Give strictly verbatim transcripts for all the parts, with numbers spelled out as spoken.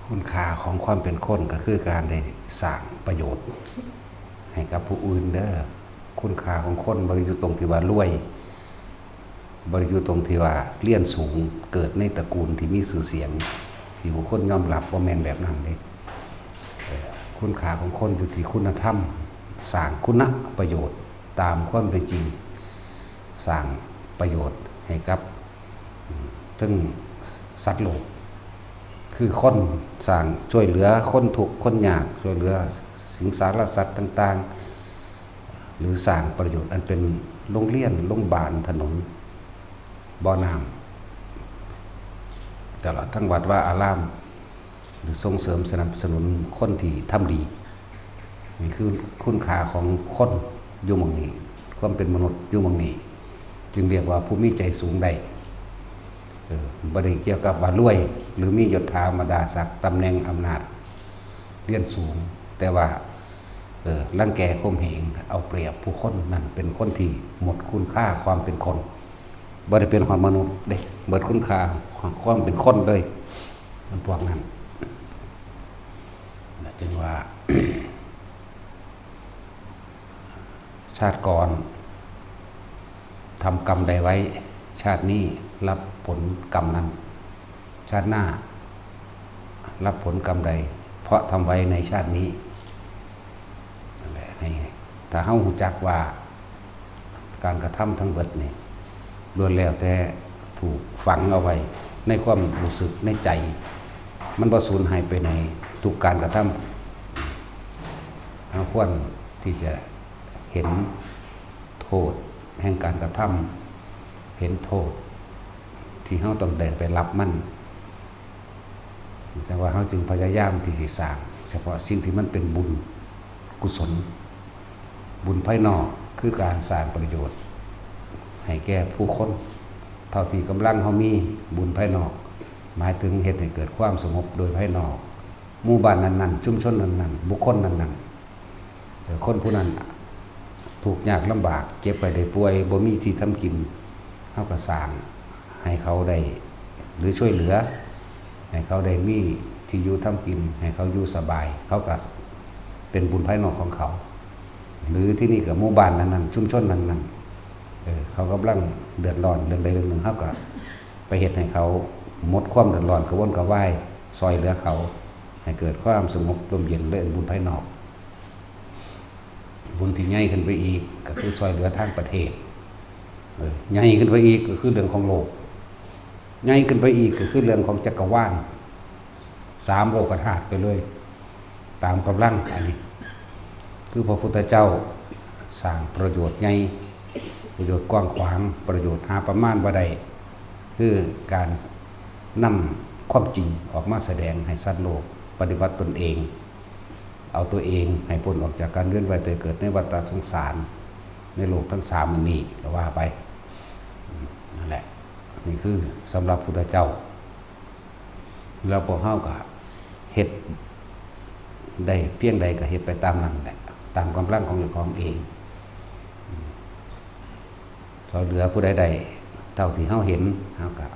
คุณค่าของความเป็นคนก็คือการได้สร้างประโยชน์ให้กับผู้อื่นเด้อ คุณค่าของคนบ่ได้อยู่ตรงที่ว่ารวย บ่ได้อยู่ตรงที่ว่าเรียนสูง เกิดในตระกูลที่มีชื่อเสียง ที่ผู้คนยอมรับ บ่แม่นแบบนั้นเด้ เอ่อ คุณค่าของคนอยู่ที่คุณธรรม สร้างคุณประโยชน์ตามความเป็นจริง สร้างประโยชน์ให้กับ อืม ทั้งสัตว์โลก คือคนสร้าง ช่วยเหลือคนทุกข์คนยาก ช่วยเหลือสิงสารสัตว์ต่างๆ หรือสร้างประโยชน์อันเป็นโรงเรียน โรงบาล ถนน บ่อน้ำ ตลอดทั้งวัดวาอาราม หรือส่งเสริมสนับสนุนคนที่ทำดี นี่คือคุณค่าของคนอยู่หม่องนี้ ความเป็นมนุษย์อยู่หม่องนี้ จึงเรียกว่าผู้มีใจสูงได้ เออ บ่ได้เกี่ยวกับว่ารวย หรือมียศถาบรรดาศักดิ์ ตำแหน่งอำนาจ เรียนสูง แต่ว่า เออ รังแกข่มเหง เอาเปรียบผู้คน นั่นเป็นคนที่หมดคุณค่าความเป็นคน บ่ได้เป็นฮอดมนุษย์เด้ เบิดคุณค่าของความเป็นคนเลย มันพวกนั้น จึงว่า ชาติก่อนทำกรรมใดไว้ ชาตินี้รับผลกรรมนั้น ชาติหน้ารับผลกรรมใด เพราะทำไว้ในชาตินี้ นั่นแหละ ให้ ถ้าเฮารู้จักว่าการกระทำทั้งเบิดนี่ ล้วนแล้วแต่ถูกฝังเอาไว้ในความรู้สึกในใจ มันบ่สูญหายไปไหน ทุกการกระทำ เราควรที่จะเห็นโทษแห่งการกระทำ เห็นโทษที่เราต้องได้ไปรับมัน จังว่าเราจึงพยายามที่สิสร้าง เฉพาะสิ่งที่มันเป็นบุญกุศล บุญภายนอกคือการสร้างประโยชน์ให้แก่ผู้คน เท่าที่กำลังเรามี บุญภายนอก หมายถึงเฮ็ดให้เกิดความสงบโดยภายนอก หมู่บ้านนั้นๆ ชุมชนนั้นๆ บุคคลนั้นๆ เอ่อ คนผู้นั้นทุกข์ยากลำบาก เจ็บไข้ได้ป่วย บ่มีที่ทำกิน เราก็สร้างให้เขาได้ หรือช่วยเหลือ ให้เขาได้มีที่อยู่ทำกิน ให้เขาอยู่สบาย เขาก็เป็นบุญภายนอกของเขา หรือที่นี่ก็หมู่บ้านนั้นๆ ชุมชนนั้นๆ เออ เขากำลังเดือดร้อนเรื่องใดเรื่องหนึ่ง เราก็ไปเฮ็ดให้เขาหมดความเดือดร้อนกระวนกระวาย ช่วยเหลือเขา ให้เกิดความสงบร่มเย็น และบุญภายนอก บุญที่ใหญ่ขึ้นไปอีกก็คือช่วยเหลือทางประเทศ เออ ใหญ่ขึ้นไปอีกก็คือเรื่องของโลก ใหญ่ขึ้นไปอีกก็คือเรื่องของจักรวาล สามโลกธาตุไปเลย ตามกำลัง อันนี้ คือพระพุทธเจ้าสร้างประโยชน์ใหญ่ ประโยชน์กว้างขวาง ประโยชน์หาประมาณบ่ได้ คือการนำความจริงออกมาแสดงให้สัตว์โลกปฏิบัติตนเอง เอาตัวเองให้พ้นออกจากการเวียนว่ายตายเกิดในวัฏสงสาร ในโลกทั้งสามอันนี้ก็ว่าไป อืม นั่นแหละ นี่คือสำหรับพุทธเจ้า แล้วพวกเราก็เฮ็ดได้เพียงใดก็เฮ็ดไปตามนั้นแหละ ตามกำลังของเจ้าของเอง อืม ช่วยเหลือผู้ใดได้เท่าที่เราเห็น เราก็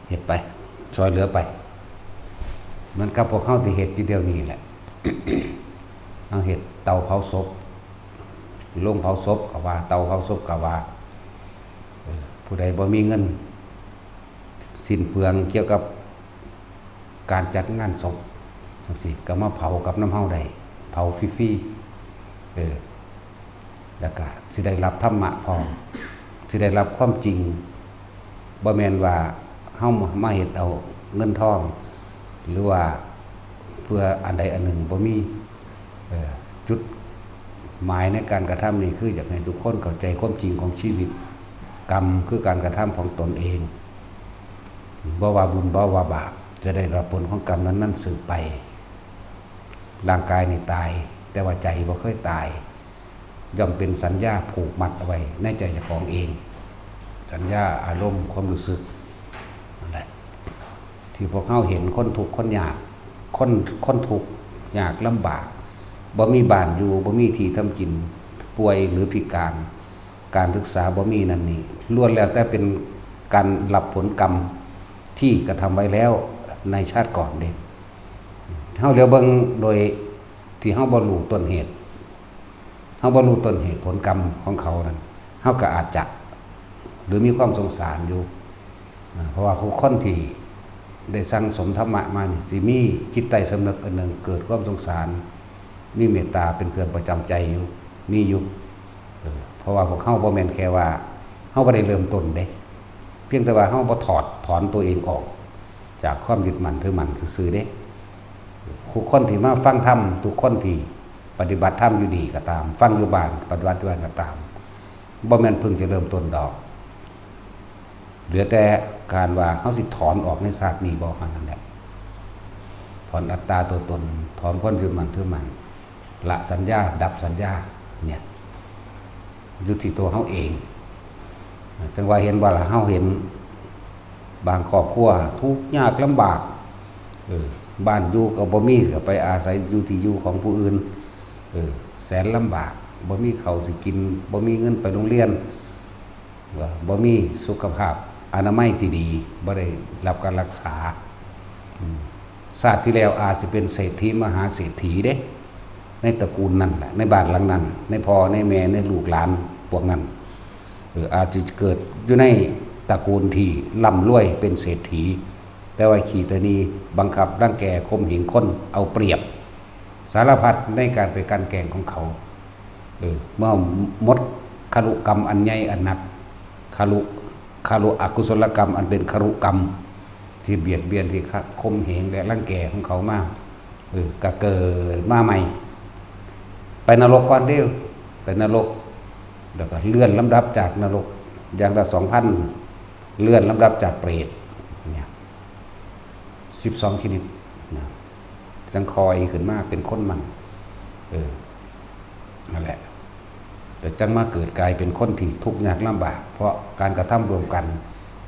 เฮ็ดไป ช่วยเหลือไป เหมือนกับพวกเราที่เฮ็ดอยู่เดี๋ยวนี้แหละ เราเฮ็ดเตาเผาศพ โรงเผาศพก็ว่า เตาเผาศพก็ว่า เออ ผู้ใดบ่มีเงิน สิ้นเปลืองเกี่ยวกับการจัดงานศพจังซี้ ก็มาเผากับนำเฮาได้ เผาฟรีๆ เออ แล้วก็สิได้รับธรรมะพร้อม สิได้รับความจริง บ่แม่นว่าเฮามาเฮ็ดเอาเงินทอง หรือว่าเพื่ออันใดอันหนึ่ง บ่มี เอ่อ จุดหมายในการกระทำนี่คืออยากให้ทุกคนเข้าใจความจริงของชีวิต กรรมคือการกระทำของตนเอง บ่ว่าบุญบ่ว่าบาป จะได้รับผลของกรรมนั้นๆ สืบไป ร่างกายนี่ตาย แต่ว่าใจบ่เคยตาย ย่อมเป็นสัญญาผูกมัดเอาไว้ในใจเจ้าของเอง สัญญา อารมณ์ ความรู้สึก นั่นแหละ ที่พวกเราเห็นคนทุกข์คนยาก คน คนทุกข์ยากลำบาก บ่มีบ้านอยู่ บ่มีที่ทำกิน ป่วยหรือพิการ การศึกษาบ่มีนั่นนี่ ล้วนแล้วแต่เป็นการรับผลกรรมที่กระทำไว้แล้วในชาติก่อนเด้ เฮาเหลียวเบิ่งโดยที่เฮาบ่รู้ต้นเหตุ เฮาบ่รู้ต้นเหตุผลกรรมของเขานั่น เฮาก็อาจจะ หรือมีความสงสารอยู่ อ่า เพราะว่าคนที่ได้สั่งสมธรรมะมานี่ สิมีจิตใต้สำนึกอันหนึ่ง เกิดความสงสาร มีเมตตาเป็นเครื่องประจำใจอยู่ มีอยู่ เออ เพราะว่าพวกเฮาบ่แม่นแค่ว่า เฮาบ่ได้เริ่มต้นเด้ เพียงแต่ว่าเฮาบ่ถอดถอนตัวเองออก จากความยึดมั่นถือมั่นซื่อๆเด้ ทุกคนที่มาฟังธรรม ทุกคนที่ปฏิบัติธรรมอยู่นี่ก็ตาม ฟังอยู่บ้าน ปฏิบัติอยู่บ้านก็ตาม บ่แม่นเพิ่งจะเริ่มต้นดอก เหลือแต่การว่าเฮาสิถอนออกในชาตินี้บ่เท่านั้นแหละ ถอนอัตตาตัวตน ถอนความยึดมั่นถือมั่น ละสัญญา ดับสัญญา เนี่ย อยู่ที่ตัวเฮาเอง จั่งว่าเห็นว่าล่ะ เฮาเห็นบางครอบครัวทุกข์ยากลำบาก เออ บ้านอยู่ก็บ่มี ก็ไปอาศัยอยู่ที่อยู่ของผู้อื่น เออ แสนลำบาก บ่มีข้าวสิกิน บ่มีเงินไปโรงเรียน ว่าบ่มีสุขภาพอนามัยที่ดี บ่ได้รับการรักษา อืม ชาติที่แล้วอาจจะเป็นเศรษฐีมหาเศรษฐีเด้ ในตระกูลนั่นแหละ ในบ้านหลังนั้น ในพ่อ ในแม่ ในลูกหลานพวกนั้น เออ อาจจะเกิดอยู่ในตระกูลที่ร่ำรวยเป็นเศรษฐี แต่ว่าขี้ตะหนี่บังคับรังแกข่มเหงคน เอาเปรียบ สารพัดในการไปกลั่นแกล้งของเขา เออ เมื่อหมดคารุกรรมอันใหญ่อันหนัก คารุ คารุอกุศลกรรมอันเป็นคารุกรรม ที่เบียดเบียน ที่ข่มเหงและรังแกของเขามา เออ ก็เกิดมาใหม่ ไปนรกก่อนเด้อ ไปนรก แล้วก็เลื่อนลำดับจากนรก อย่างละสองพัน เลื่อนลำดับจากเปรต เนี่ย สิบสองชนิดนะ จั่งค่อยขึ้นมาเป็นคนใหม่ เออ นั่นแหละ แต่จั่งมาเกิดกลายเป็นคนที่ทุกข์ยากลำบาก เพราะการกระทำร่วมกัน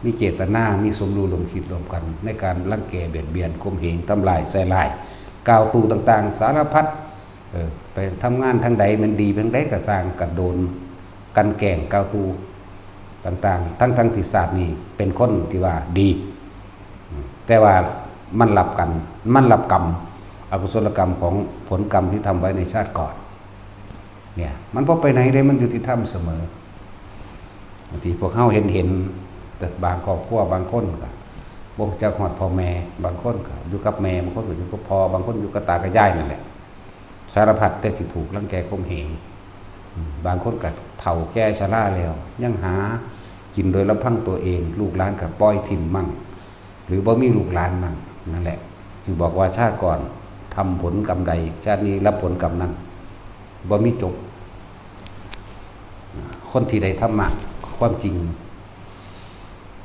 มีเจตนา มีสมรู้ร่วมคิดร่วมกัน ในการรังแกเบียดเบียน ข่มเหง ทำลาย ใส่ร้าย กล่าวตู่ต่างๆ สารพัด เออ ไปทำงานทางใด มันดีเพียงใดก็ซ่าง กระโดน กลั่นแกล้ง กล่าวตู่ต่างๆ ทั้งๆที่ชาตินี้เป็นคนที่ว่าดี อืม แต่ว่ามันรับกัน มันรับกรรม อกุศลกรรมของผลกรรมที่ทำไว้ในชาติก่อน เนี่ย มันบ่ไปไหนเลย มันยุติธรรมเสมอ บางทีพวกเฮาเห็นๆ แต่บางครอบครัว บางคนก็บ่รู้จักฮอดพ่อแม่ บางคนก็อยู่กับแม่ บางคนก็อยู่กับพ่อ บางคนอยู่กับตากับยายนั่นแหละ สารพัดแต่สิถูกรังแกข่มเหง อืม บางคนก็เฒ่าแก่ชราแล้ว ยังหากินโดยลำพังตัวเอง ลูกหลานก็ปล่อยถิ่มมั่ง หรือบ่มีลูกหลานมั่ง นั่นแหละ จึงบอกว่าชาติก่อนทำผลกรรมใด ชาตินี้รับผลกรรมนั้น บ่มีจบ คนที่ได้ธรรมะ ความจริง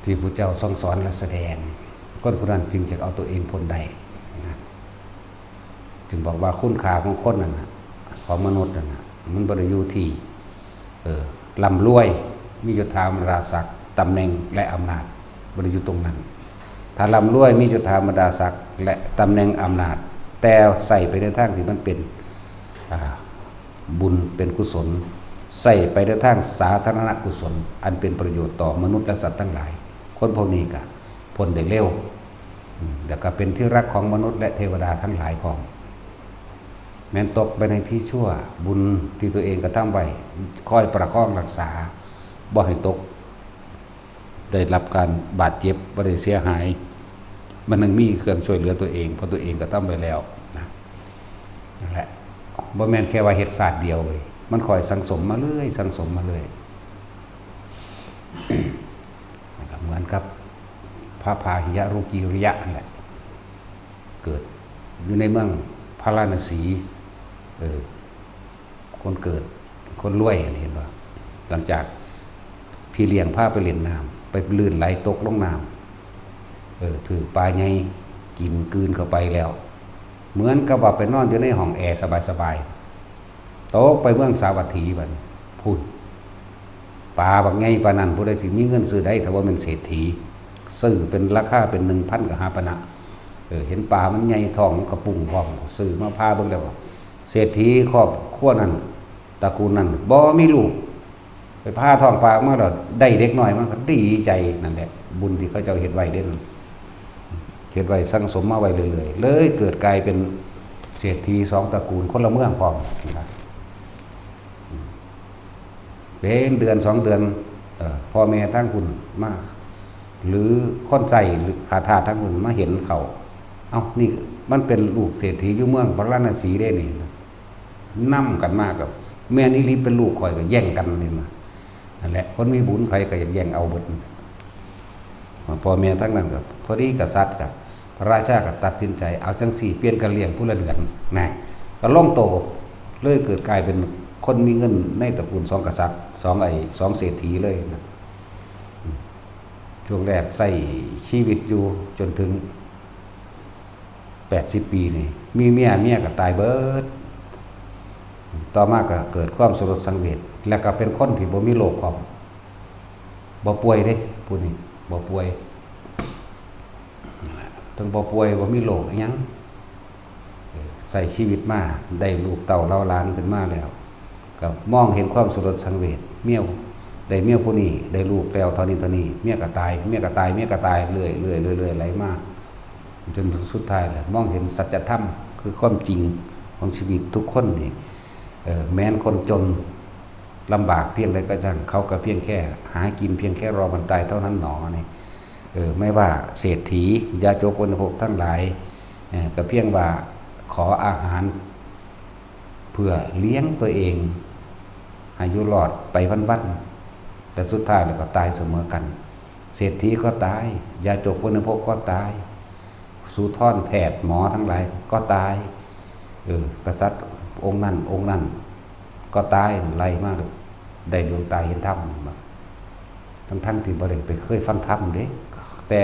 ที่พระเจ้าทรงสอนและแสดง คนผู้นั้นจึงจะเอาตัวเองพ้นได้นะ จึงบอกว่าคุณค่าของคนนั่นน่ะ ของมนุษย์นั่นน่ะ มันบ่ได้อยู่ที่ เออ ร่ำรวย มียศถาบรรดาศักดิ์ ตำแหน่งและอำนาจ บ่ได้อยู่ตรงนั้น ถ้าร่ำรวย มียศถาบรรดาศักดิ์และตำแหน่งอำนาจ แต่ใส่ไปในทางที่มันเป็น อ่า บุญเป็นกุศล ใส่ไปในทางสาธารณกุศล อันเป็นประโยชน์ต่อมนุษย์และสัตว์ทั้งหลาย คนพวกนี้ก็พ้นได้เร็ว อืม แล้วก็เป็นที่รักของมนุษย์และเทวดาทั้งหลายพร้อม แม้นตกไปในที่ชั่ว บุญที่ตัวเองกระทำไว้ คอยประคองรักษา บ่ให้ตก ได้รับการบาดเจ็บ บ่ได้เสียหาย มันยังมีเครื่องช่วยเหลือตัวเอง เพราะตัวเองกระทำไว้แล้วนะ นั่นแหละ บ่แม่นแค่ว่าเฮ็ดชาติเดียวเว้ย มันคอยสั่งสมมาเรื่อย สั่งสมมาเรื่อย นะครับ เหมือนกับพระพาหิยะโรกีริยะนั่นแหละ เกิดอยู่ในเมืองพาราณสี เออ คนเกิด คนรวย เห็นบ่ หลังจากพี่เลี้ยงพาไปเล่นน้ำ ไปลื่นไหลตกลงน้ำ เออ ถืกปลาใหญ่กินกลืนเข้าไปแล้ว เหมือนกับว่าไปนอนอยู่ในห้องแอร์สบายๆ ตกไปเมืองสาวัตถีบัดนี้ พุ้น ปลาบักใหญ่ปานนั้น ผู้ใดสิมีเงินซื้อได้ ถ้าบ่แม่นเศรษฐี ซื้อเป็นราคาเป็นหนึ่งพันกหาปณะ เออ เห็นปลามันใหญ่ท้องมันกระปุ้งพร้อม ซื้อมาพาเบิ่งแล้วก็ เศรษฐีครอบครัวนั้น ตระกูลนั้น บ่มีลูก ไปพาท้องปลามาแล้วได้เด็กน้อยมาก็ดีใจ นั่นแหละ บุญที่เขาเจ้าเฮ็ดไว้เด้ เฮ็ดไว้สั่งสมมาไว้เรื่อยๆ เลยเกิดกลายเป็น เศรษฐีสองตระกูลคนละเมืองพร้อมนะ เป็นเดือนสองเดือน เอ่อ พ่อแม่ทางคุณมา หรือคนใส่หรือข้าทาสทางคุณมาเห็นเขา เอ้า นี่มันเป็นลูกเศรษฐีอยู่เมืองพาราณสีได้นี่นะ นำกันมากับ แม่นอีหลีเป็นลูกข่อยก็แย่งกันนี่นะ นั่นแหละ คนมีบุญใครก็อยากแย่งเอาเบิด พ่อแม่ทั้งนั้นก็พอดีกษัตริย์กับพระราชาก็ตัดสินใจ เอาจังสี่ เปลี่ยนกันเลี้ยงผู้ละเดือนนะ ก็ลงโต เลยเกิดกลายเป็นคนมีเงินในตระกูลสองกษัตริย์ สองไอ้สองเศรษฐีเลยนะ ช่วงแรกใช้ชีวิตอยู่จนถึง แปดสิบ ปีนี่ มีเมีย เมียก็ตายเบิด ต่อมาก็เกิดความสลดสังเวช แล้วก็เป็นคนที่บ่มีโรคพร้อม บ่ป่วยเด้ ผู้นี้บ่ป่วย ทั้งบ่ป่วย บ่มีโรคอิหยัง เออ ใช้ชีวิตมา ได้ลูกเต้าเหล่าหลานขึ้นมาแล้ว ก็มองเห็นความสลดสังเวช เมีย ได้เมียผู้นี้ ได้ลูกแล้วเท่านี้เท่านี้ เมียก็ตาย เมียก็ตาย เมียก็ตาย เรื่อยๆ เรื่อยๆ เรื่อยๆ ไหลมา จนถึงสุดท้ายแหละ มองเห็นสัจธรรม คือความจริงของชีวิตทุกคนนี่ เออ แม้นคนจนลำบากเพียงใดก็ช่าง เขาก็เพียงแค่หากินเพียงแค่รอวันตายเท่านั้นหนอนี่ เออ ไม่ว่าเศรษฐี ยาจกวัณพกทั้งหลาย เออ ก็เพียงว่าขออาหาร เพื่อเลี้ยงตัวเอง ให้อยู่รอดไปวันๆ แต่สุดท้ายแล้วก็ตายเสมอกัน เศรษฐีก็ตาย ยาจกวัณพกก็ตาย สูทรแพทย์หมอทั้งหลายก็ตาย เออ กษัตริย์องค์นั้นองค์นั้นก็ตาย ไล่มา ได้ดวงตาเห็นธรรม ทั้งๆ ที่บ่ได้ไปเคยฟังธรรมเด้ แต่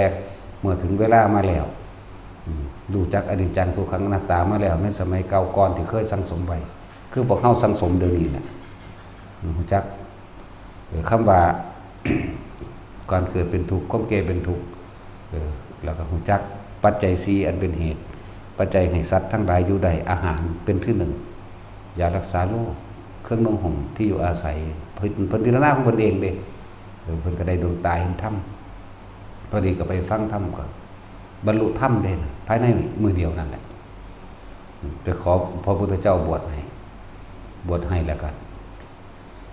เมื่อถึงเวลามาแล้ว อืม รู้จักอนิจจังทุกขังอนัตตามาแล้ว ในสมัยเก่าก่อนที่เคยสั่งสมไว้ คือพวกเฮาสั่งสมเดี๋ยวนี้แหละ รู้จัก เออ คำว่า การเกิดเป็นทุกข์ ความแก่เป็นทุกข์ เออ แล้วก็รู้จักปัจจัยสี่อันเป็นเหตุ ปัจจัยให้สัตว์ทั้งหลายอยู่ได้ อาหารเป็นที่หนึ่ง ยารักษาโรค เครื่องนุ่งห่ม ที่อยู่อาศัย เพิ่น เพิ่นพิจารณาของเพิ่นเองเด้ เออ เพิ่นก็ได้ดวงตาเห็นธรรม พอดีก็ไปฟังธรรมก็บรรลุธรรมเด้นะ ภายในมื้อเดียวนั่นแหละ อืม ไปขอพระพุทธเจ้าบวชให้ บวชให้แล้วก็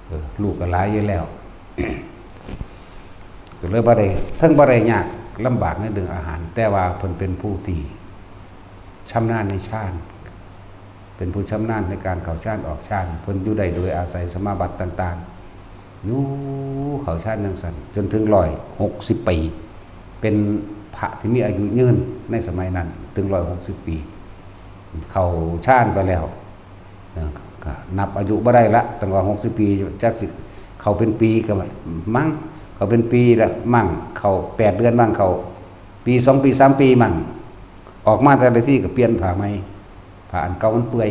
เออ ลูกก็หลายอยู่แล้ว ก็เลยบ่ได้ เทิงบ่ได้ยากลำบากในเรื่องอาหาร แต่ว่าเพิ่นเป็นผู้ที่ชำนาญในฌาน เป็นผู้ชำนาญในการเข้าฌานออกฌาน เพิ่นอยู่ได้โดยอาศัยสมาบัติต่างๆ อยู่เข้าฌานจั่งซั้น จนถึงร้อยหกสิบปี เป็นพระที่มีอายุยืนในสมัยนั้น ถึงร้อยหกสิบปี เข้าฌานไปแล้ว นะ ก็นับอายุบ่ได้ละ ตั้งว่าหกสิบปี จักสิเข้าเป็นปีก็มั้ง เข้าเป็นปีละมั้ง เข้าแปดเดือนมั้ง เข้าปี สองปี สามปีมั้ง ออกมาแต่ละทีก็เปลี่ยนผ้าใหม่ ผ้าอันเก่ามันเปื่อย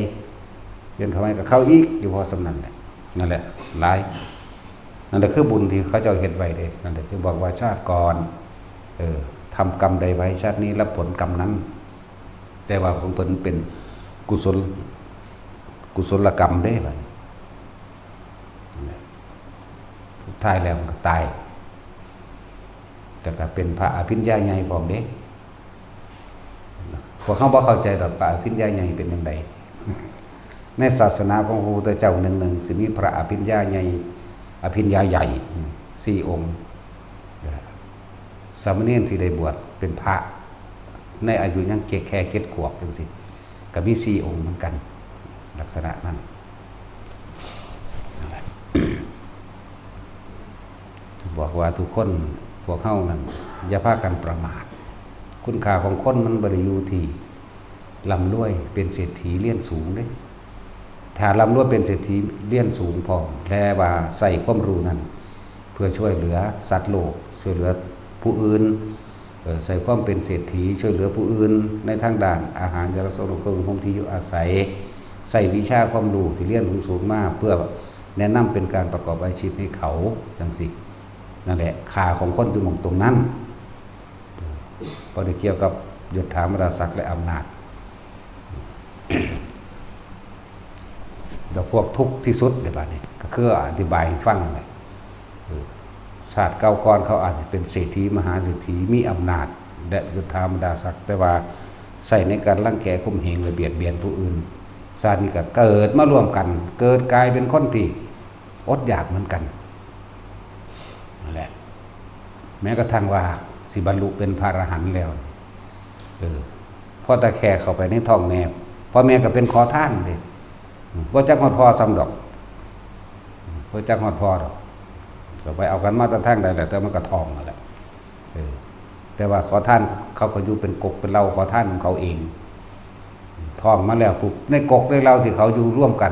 เปลี่ยนผ้าใหม่ก็เข้าอีก อยู่พอส่ำนั้นแหละ นั่นแหละ หลาย นั่นแหละคือบุญที่เขาเจ้าเฮ็ดไว้เด้ นั่นแหละจึงบอกว่าชาติก่อน เออ ทำกรรมใดไว้ ชาตินี้รับผลกรรมนั้น แต่ว่าของเพิ่นเป็นกุศล กุศลกรรมเด้บัดนี้ สุดท้ายแล้วมันก็ตาย แต่ก็เป็นพระอภิญญาใหญ่พร้อมเด้ พวกเขาบ่เข้าใจดอก พระอภิญญาใหญ่เป็นจั่งใด ในศาสนาของพระพุทธเจ้าหนึ่งๆ สิมีพระอภิญญาใหญ่ อภิญญาใหญ่ สี่องค์ สามเณรที่ได้บวชเป็นพระ ในอายุยังแค่เจ็ดขวบจั่งซี้ ก็มีสี่องค์เหมือนกัน ลักษณะนั้น นั่นแหละ บอกว่าทุกคน พวกเฮานั่น อย่าพากันประมาท คุณค่าของคนมันบ่ได้อยู่ที่ร่ำรวย เป็นเศรษฐีเรียนสูงเด้ ถ้าร่ำรวยเป็นเศรษฐีเรียนสูงพร้อม และว่าใช้ความรู้นั้น เพื่อช่วยเหลือสัตว์โลก ช่วยเหลือผู้อื่น เอ่อ ใช้ความเป็นเศรษฐีช่วยเหลือผู้อื่น ในทางด้านอาหาร ยารักษาโรค เครื่องนุ่งห่ม ที่อยู่อาศัย ใช้วิชาความรู้ที่เรียนสูงๆมา เพื่อแนะนำเป็นการประกอบอาชีพให้เขา จั่งซี้ นั่นแหละ ค่าของคนอยู่หม่องตรงนั้น บ่ได้เกี่ยวกับยศถาบรรดาศักดิ์และอำนาจ แล้วพวกทุกข์ที่สุดเด้บัดนี้ ก็คืออธิบายให้ฟังนั่นแหละ เออ ชาติเก่าก่อนเขาอาจจะเป็นเศรษฐีมหาเศรษฐี มีอำนาจและยศถาบรรดาศักดิ์ แต่ว่า ใช้ในการรังแกข่มเหงและเบียดเบียนผู้อื่น ชาตินี้ก็เกิดมาร่วมกัน เกิดกลายเป็นคนที่อดอยากเหมือนกัน นั่นแหละ แม้กระทั่งว่าสิบรรลุเป็นพระอรหันต์แล้ว เออ พอแต่แค่เข้าไปในท้องแม่ พ่อแม่ก็เป็นขอทานเด้ อืม บ่จักฮอดพ่อซ้ำดอก อืม บ่จักฮอดพ่อดอก ก็ไปเอากันมาแต่ทางใดแหละ แต่มันก็ท้องนั่นแหละ เออ แต่ว่าขอทานเขาก็อยู่เป็นกกเป็นเหล่าขอทานของเขาเอง ท้องมาแล้วปุ๊บ ในกกในเหล่าที่เขาอยู่ร่วมกัน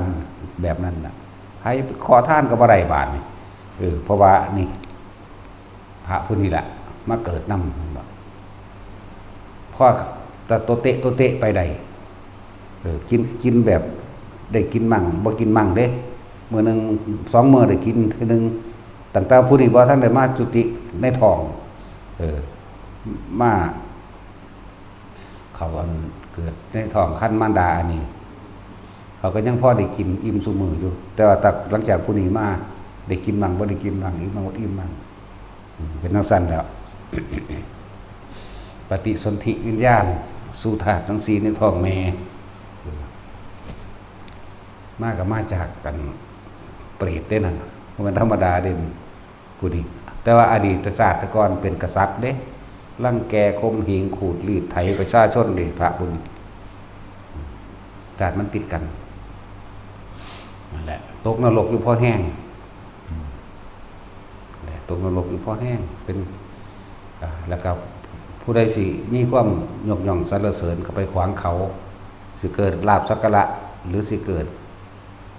แบบนั้นน่ะ ไผขอทานก็บ่ได้บาดนี่ เออ เพราะว่านี่ พระผู้นี้แหละ มาเกิดนำ พ่อแต่โตเตะโตเตะไปได้ เออ กิน กินแบบ ได้กินมั่ง บ่กินมั่งเด้ มื้อหนึ่งสองมื้อได้กินเทื่อหนึ่ง ตั้งแต่ผู้นี้บ่ทันได้มาจุติในท้อง เออ มา เขาอันเกิดในท้องครรภ์มารดาอันนี้ เขาก็ยังพอได้กินอิ่มซุมื้ออยู่ แต่ว่าตักหลังจากผู้นี้มา ได้กินมั่งบ่ได้กินมั่ง อิ่มมั่งบ่อิ่มมั่ง อืม เป็นจั่งซั้นแล้ว ปฏิสนธิวิญญาณสู่ธาตุทั้งสี่ในท้องแม่ เออ มาก็มาจากกันเปรตเด้นั่น บ่แม่นธรรมดาเด้ ผู้นี้ แต่ว่าอดีตชาติก่อนเป็นกษัตริย์เด้ รังแกข่มเหงขูดรีดไถประชาชนเด้ พระผู้นี้ ชาติมันติดกัน นั่นแหละ ตกนรกอยู่พอแฮง อืม แหละ ตกนรกอยู่พอแฮง เป็น อ่า แล้วก็ผู้ใดสิมีความยกย่องสรรเสริญก็ไปขวางเขา สิเกิดลาภสักการะ หรือสิเกิด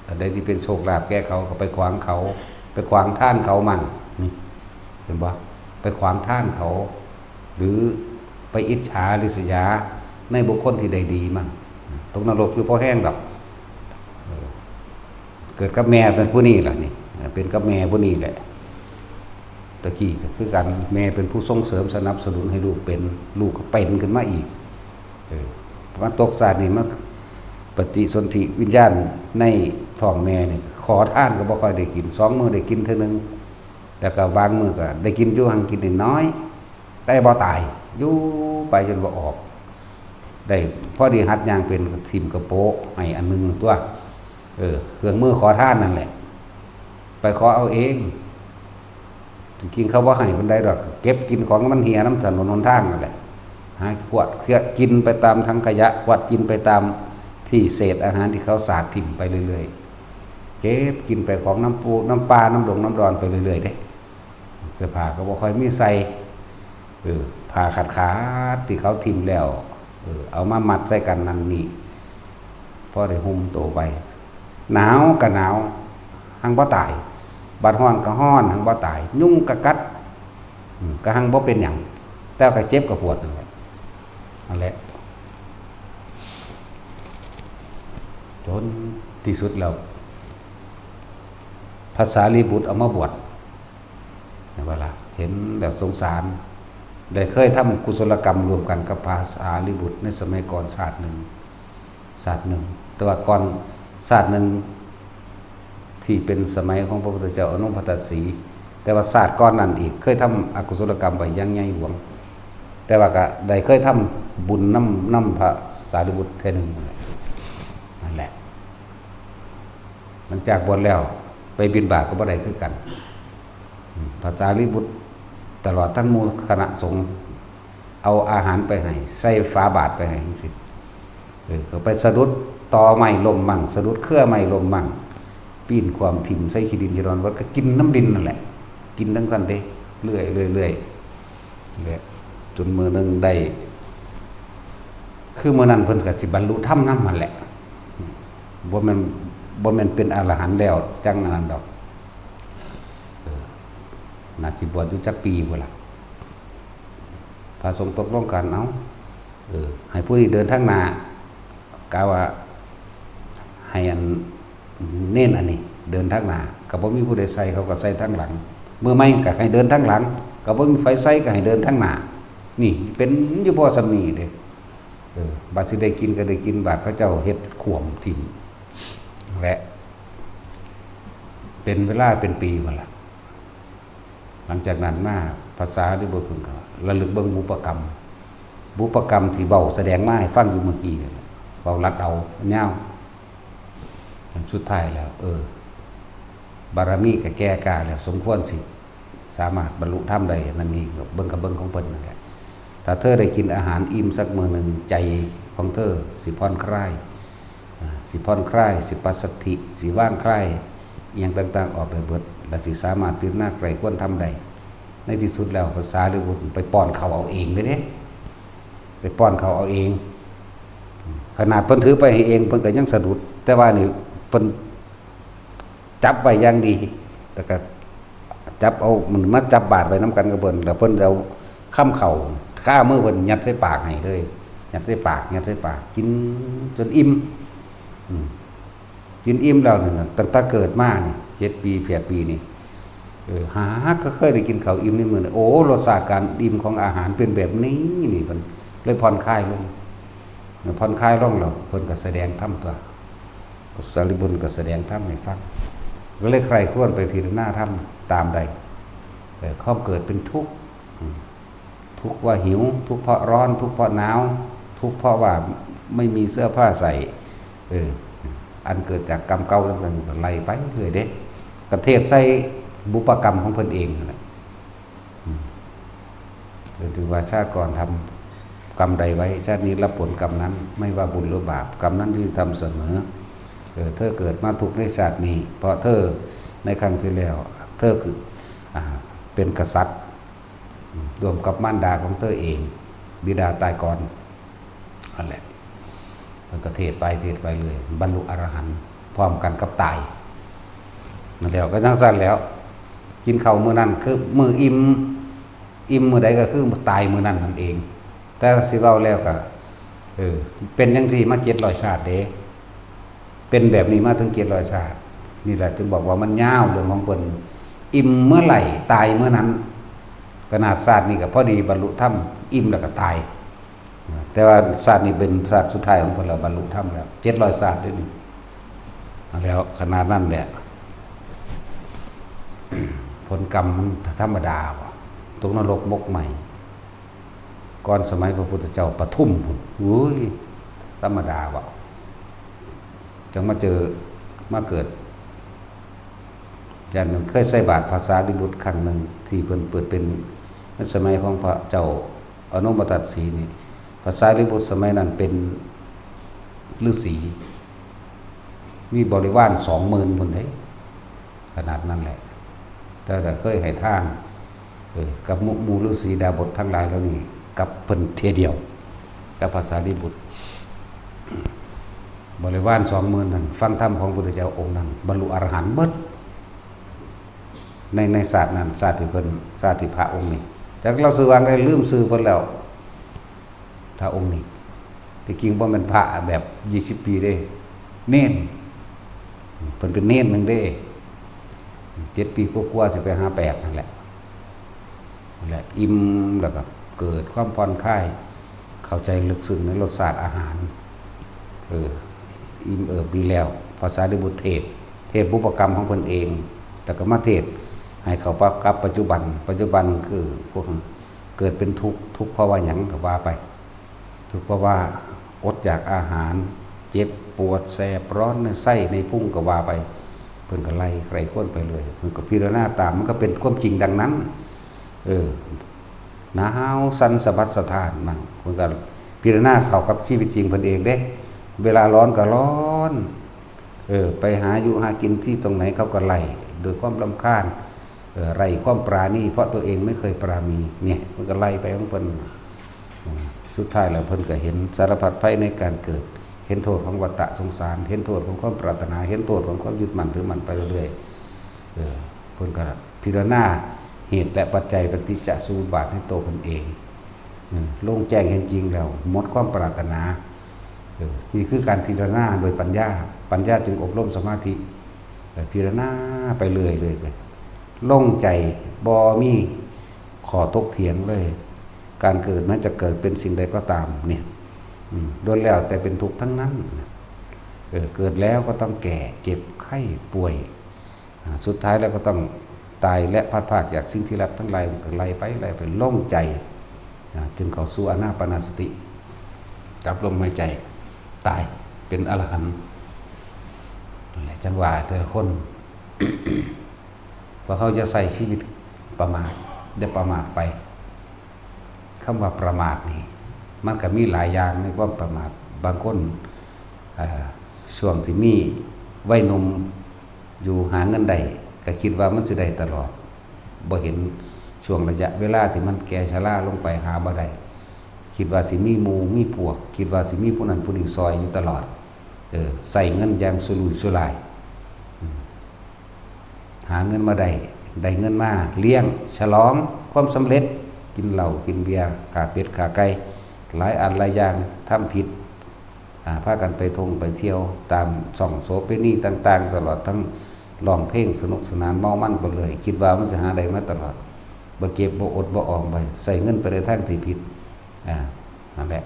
อันใดที่เป็นโชคลาภแก่เขาก็ไปขวางเขา ไปขวางทานเขามั่ง นี่ เห็นบ่ ไปขวางทานเขา หรือไปอิจฉาริษยาในบุคคลที่ได้ดีมั่ง ตกนรกอยู่พอแฮงดอก เออ เกิดกับแม่เป็นผู้นี้ล่ะนี่ เป็นกับแม่ผู้นี้แหละ ตะกี้ก็คือกัน แม่เป็นผู้ส่งเสริมสนับสนุนให้ลูกเป็น ลูกก็เป็นขึ้นมาอีก เออ มาตกชาตินี่มาปฏิสนธิวิญญาณในท้องแม่นี่ ขอทานก็บ่ค่อยได้กิน สองมื้อได้กินเทื่อหนึ่ง แล้วก็บางมื้อก็ได้กินอยู่ หังกินน้อยๆ แต่บ่ตาย อยู่ไปจนบ่ออก ได้พอดีหัดย่างเป็น ก็ถิ่มกระโปะให้อันหนึ่งตัว เออ เครื่องมือขอทานนั่นแหละ ไปขอเอาเอง จริงๆ เขาบ่ให้ปานใดดอก เก็บกินของมันเหี่ยนำถนนหนทางนั่นแหละ หาขวดเคี้ยกินไปตามถังขยะ ขวดกินไปตามที่เศษอาหารที่เขาสาดถิ่มไปเรื่อยๆ เก็บกินไปของน้ำปู น้ำปลา น้ำดงน้ำดอนไปเรื่อยๆ เด้ เสื้อผ้าก็บ่ค่อยมีใส่ เออ ผ้าขาดๆ ที่เขาถิ่มแล้ว เออ เอามามัดใส่กันนั่นนี่ พอได้ห่มโตไป หนาวก็หนาว หังบ่ตาย บัดร้อนก็ร้อน หังบ่ตาย ยุงก็กัด อืม ก็หังบ่เป็นหยัง แต่ก็เจ็บก็ปวดนั่นแหละ นั่นแหละ จนที่สุดแล้ว พระสารีบุตรเอามาบวช เห็นบ่ล่ะ เห็นแล้วสงสาร ได้เคยทำกุศลกรรมร่วมกันกับพระสารีบุตรในสมัยก่อนชาติหนึ่ง ชาติหนึ่ง แต่ว่าก่อนชาติหนึ่ง ที่เป็นสมัยของพระพุทธเจ้าอนุพัตตสี แต่ว่าชาติก่อนนั้นอีก เคยทำอกุศลกรรมไปอย่างใหญ่หลวง แต่ว่าก็ได้เคยทำบุญนำ นำพระสารีบุตรเทื่อหนึ่ง นั่นแหละ หลังจากบวชแล้วไปบิณฑบาตก็บ่ได้คือกัน อืม พระสารีบุตรตลอดทั้งหมู่คณะสงฆ์ เอาอาหารไปให้ ใส่ฝาบาตรไปให้จังซี้ เออ ก็ไปสะดุดตอไม้ล้มมั่ง สะดุดเครือไม้ล้มมั่ง ปีนความถิ่มใส่ขี้ดินขี้ดอน วัดก็กินน้ำดินนั่นแหละ กินทั้งสั้นเด้ เรื่อยๆ เรื่อยๆ แบบจนมื้อหนึ่งได้ คือมื้อนั้นเพิ่นก็สิบรรลุธรรมนำหั่นแหละ บ่แม่น บ่แม่นเป็นอรหันต์แล้วจั่งอันนั้นดอก เออ น่าสิบวชอยู่จักปีพุ้นล่ะ พระสงฆ์ตกลงกัน เอ้า เออ ให้ผู้นี้เดินทางหน้า กะว่าให้อันเณรอันนี้เดินทางหน้า ก็บ่มีผู้ใดใส่ เขาก็ใส่ทางหลัง มื้อใหม่ก็ให้เดินทางหลัง ก็บ่มีไผใส่ ก็ให้เดินทางหน้า นี่เป็นอยู่บ่ส่ำนี้เด้ เออ บัดสิได้กินก็ได้กิน บาดเขาเจ้าเฮ็ดขวมถิ่ม และ เป็นเวลาเป็นปีพุ้นล่ะ หลังจากนั้นมา พระสารีบุตรเพิ่นก็ระลึกเบิ่งบุพกรรม บุพกรรมที่เว้าแสดงมาให้ฟังอยู่เมื่อกี้นี่แหละ เว้าลัดเอายาว จนสุดท้ายแล้ว เออ บารมีก็แก่กล้าแล้ว สมควรสิสามารถบรรลุธรรมได้ นั่นนี่เบิ่งกับเบิ่งของเพิ่นนั่นแหละ ถ้าเธอได้กินอาหารอิ่มสักมื้อหนึ่ง ใจของเธอสิผ่อนคลาย อ่า สิผ่อนคลาย สิปัสสัทธิ สิวางคลาย อิหยังต่างๆ ออกได้เบิด และสิสามารถพิจารณาใคร่ควรธรรมได้ ในที่สุดแล้ว พระสารีบุตรไปป้อนข้าวเอาเองเลยเด้ ไปป้อนข้าวเอาเอง ขนาดเพิ่นถือไปให้เอง เพิ่นก็ยังสะดุด แต่ว่านี่เพิ่นจับไว้อย่างดี แล้วก็จับเอา มันมาจับบาตรไว้นำกันกับเพิ่น แล้วเพิ่นเอาคำข้าวคามือเพิ่นยัดใส่ปากให้เลย ยัดใส่ปาก ยัดใส่ปาก กินจนอิ่ม อืม กินอิ่มแล้วนี่นะ ตั้งแต่เกิดมานี่ เจ็ดปี แปดปีนี่ เออ หาก็เคยได้กินข้าวอิ่มในมื้อนี้ โอ้ รสชาติการอิ่มของอาหารเป็นแบบนี้นี่ เพิ่นเลยผ่อนคลายลง ผ่อนคลายลงแล้ว เพิ่นก็แสดงธรรมตัว พระสารีบุตรก็แสดงธรรมให้ฟัง ก็เลยใคร่ครวญไปพิจารณาธรรมตามใด เออ ความเกิดเป็นทุกข์ อืม ทุกข์ว่าหิว ทุกข์เพราะร้อน ทุกข์เพราะหนาว ทุกข์เพราะว่าไม่มีเสื้อผ้าใส่ เออ อันเกิดจากกรรมเก่าต่างๆ ไล่ไปเรื่อยเด้ ก็เทศน์ใส่บุพกรรมของเพิ่นเองนั่นแหละ อืม เพิ่นถือว่าชาติก่อนทำกรรมใดไว้ ชาตินี้รับผลกรรมนั้น ไม่ว่าบุญหรือบาป กรรมนั้นย่อมทำเสมอ เออ เธอเกิดมาทุกข์ในชาตินี้ เพราะเธอในครั้งที่แล้ว เธอคือ อ่า เป็นกษัตริย์ ร่วมกับมารดาของเธอเอง บิดาตายก่อน นั่นแหละ มันก็เทศน์ไปเทศน์ไปเลย บรรลุอรหันต์พร้อมกันกับตาย นั่นแหละ ก็จั่งซั่นแหล้ว กินข้าวมื้อนั้นคือมื้ออิ่ม อิ่มมื้อใดก็คือตายมื้อนั้นนั่นเอง แต่สิเว้าแล้วก็ เออ เป็นจั่งซี้มาเจ็ดร้อยชาติเด้ เป็นแบบนี้มาถึงเจ็ดร้อยชาติ นี่แหละจึงบอกว่ามันยาวเรื่องของเพิ่น อิ่มเมื่อไหร่ตายเมื่อนั้น ขนาดชาตินี้ก็พอดีบรรลุธรรม อิ่มแล้วก็ตาย แต่ว่าชาตินี้เป็นชาติสุดท้ายของเพิ่นแล้ว บรรลุธรรมแล้ว เจ็ดร้อยชาติเด้นี่ แล้วขนาดนั้นแหละ ผลกรรมมันธรรมดาบ่ ตกนรกหมกไหม้ ก่อนสมัยพระพุทธเจ้าปทุมพุ้น อุ้ย ธรรมดาบ่ จั่งมาเจอ มาเกิด อาจารย์เคยใส่บาตรพระสารีบุตรครั้งหนึ่ง ที่เพิ่นเปิดเป็น ในสมัยของพระเจ้าอโนมตัสสีนี่ พระสารีบุตรสมัยนั้นเป็นฤาษี มีบริวารสองหมื่นพุ้นเด้ ขนาดนั้นแหละ แต่ก็เคยให้ทาน เออ กับหมู่ หมู่ฤาษีดาบสทั้งหลายเหล่านี้ กับเพิ่นเทื่อเดียว กับพระสารีบุตร บริวารสองหมื่นนั้น ฟังธรรมของพุทธเจ้าองค์นั้น บรรลุอรหันต์เบิด ใน ในชาตินั้น ชาติที่เพิ่น ชาติที่พระองค์นี้ จักลาวชื่อว่าไง ลืมชื่อเพิ่นแล้ว พระองค์นี้ ที่จริงบ่แม่นพระแบบยี่สิบปีเด้ เณร เพิ่นเป็นเณรหนึ่งเด้ เจ็ดปีกว่าๆ สิไปหาแปดนั่นแหละ นั่นแหละ อิ่มแล้วก็เกิดความผ่อนคลาย เข้าใจลึกซึ้งในรสชาติอาหาร เออ อิ่มเอิบดีแล้ว พระสารีบุตรเทศน์ เทศน์บุพกรรมของเพิ่นเอง แล้วก็มาเทศน์ให้เข้ากับปัจจุบัน ปัจจุบันคือพวกเกิดเป็นทุกข์ ทุกข์เพราะว่าหยังก็ว่าไป ทุกข์เพราะว่าอดอยากอาหาร เจ็บปวดแสบร้อนในไส้ในพุงก็ว่าไป เพิ่นก็ไล่ใคร่ครวญไปเลย เพิ่นก็พิจารณาตาม มันก็เป็นความจริงดังนั้น เออ หนาวสั่นสะบัดสะท้านมั่ง เพิ่นก็พิจารณาเข้ากับชีวิตจริงเพิ่นเองเด้ เวลาร้อนก็ร้อน เออ ไปหาอยู่หากินที่ตรงไหนเขาก็ไล่ โดยความรำคาญ เออ ไร้ความปราณี เพราะตัวเองไม่เคยปราณี เนี่ย เพิ่นก็ไล่ไปของเพิ่น อืม สุดท้ายแล้วเพิ่นก็เห็นสารพัดภัยในการเกิด เห็นโทษของวัฏฏะสงสาร เห็นโทษของความปรารถนา เห็นโทษของความยึดมั่นถือมั่นไปเรื่อยๆ เออ เพิ่นก็พิจารณาเหตุและปัจจัยปฏิจจสมุปบาทในตัวเพิ่นเอง เออ โล่งแจ้งเห็นจริงแล้ว หมดความปรารถนา เออ นี่คือการพิจารณาโดยปัญญา ปัญญาจึงอบรมสมาธิ เออ พิจารณาไปเรื่อยๆ เลย โล่งใจ บ่มีข้อถกเถียงเลย การเกิดแม้จะเกิดเป็นสิ่งใดก็ตามเนี่ย อืม ล้วนแล้วแต่เป็นทุกข์ทั้งนั้น เออ เกิดแล้วก็ต้องแก่ เจ็บ ไข้ ป่วย อ่า สุดท้ายแล้วก็ต้องตายและพลัดพรากจากสิ่งที่รักทั้งหลาย มันก็ไล่ไป ไล่ไป โล่งใจ อ่า จึงเข้าสู่อานาปานสติ จับลมหายใจ ตาย เป็นอรหันต์ นั่นแหละ จังว่าแต่ละคน ว่าเขาจะใช้ชีวิตประมาท ได้ประมาทไป คำว่าประมาทนี่ มันก็มีหลายอย่างในความประมาท บางคน อ่า ช่วงที่มีวัยหนุ่มอยู่ หาเงินได้ ก็คิดว่ามันสิได้ตลอด บ่เห็นช่วงระยะเวลาที่มันแก่ชราลงไป หาบ่ได้ คิดว่าสิมีหมู่มีพวก คิดว่าสิมีผู้นั้นผู้นี้ซอยอยู่ตลอด เออ ใช้เงินอย่างสุรุ่ยสุร่าย อืม หาเงินมาได้ ได้เงินมาเลี้ยงฉลองความสำเร็จ กินเหล้ากินเบียร์ ฆ่าเป็ดฆ่าไก่ หลายอันหลายอย่าง ทำผิด อ่า พากันไปท่องไปเที่ยวตามช่องโสเภณีต่างๆ ตลอดทั้งร้องเพลงสนุกสนานเมามันไปเลย คิดว่ามันจะหาได้มาตลอด บ่เก็บบ่อดบ่ออมไป ใช้เงินไปในทางที่ผิด อ่า นั่นแหละ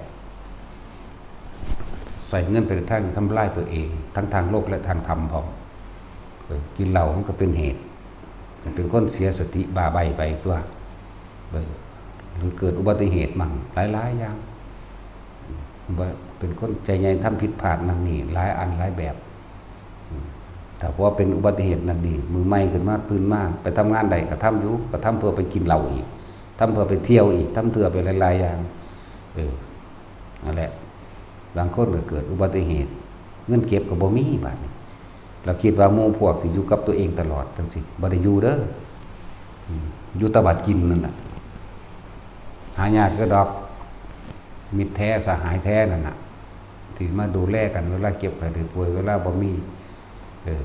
ใช้เงินไปในทางที่ทำลายตัวเอง ทั้งทางโลกและทางธรรมพร้อม เออ กินเหล้ามันก็เป็นเหตุ เป็นคนเสียสติบ้าใบ้ไปตัว เออ หรือเกิดอุบัติเหตุมั่ง หลายๆ อย่าง ว่าเป็นคนใจใหญ่ทำผิดพลาดนั่นนี่ หลายอันหลายแบบ อืม ถ้าว่าเป็นอุบัติเหตุนั่นนี่ มื้อใหม่ขึ้นมา ตื่นมา ไปทำงานได้ก็ทำอยู่ ก็ทำเพื่อไปกินเหล้าอีก ทำเพื่อไปเที่ยวอีก ทำเพื่อไปหลายๆ อย่าง เออ นั่นแหละ บางคนก็เกิดอุบัติเหตุ เงินเก็บก็บ่มีบาดนี้ เราคิดว่าหมู่พวกสิอยู่กับตัวเองตลอดจังซี้ บ่ได้อยู่เด้อ อืม อยู่แต่บัดกินนั่นน่ะ หายากก็ดอก มิตรแท้สหายแท้นั่นน่ะ ที่มาดูแลกันเวลาเจ็บไข้ได้ป่วย เวลาบ่มี เออ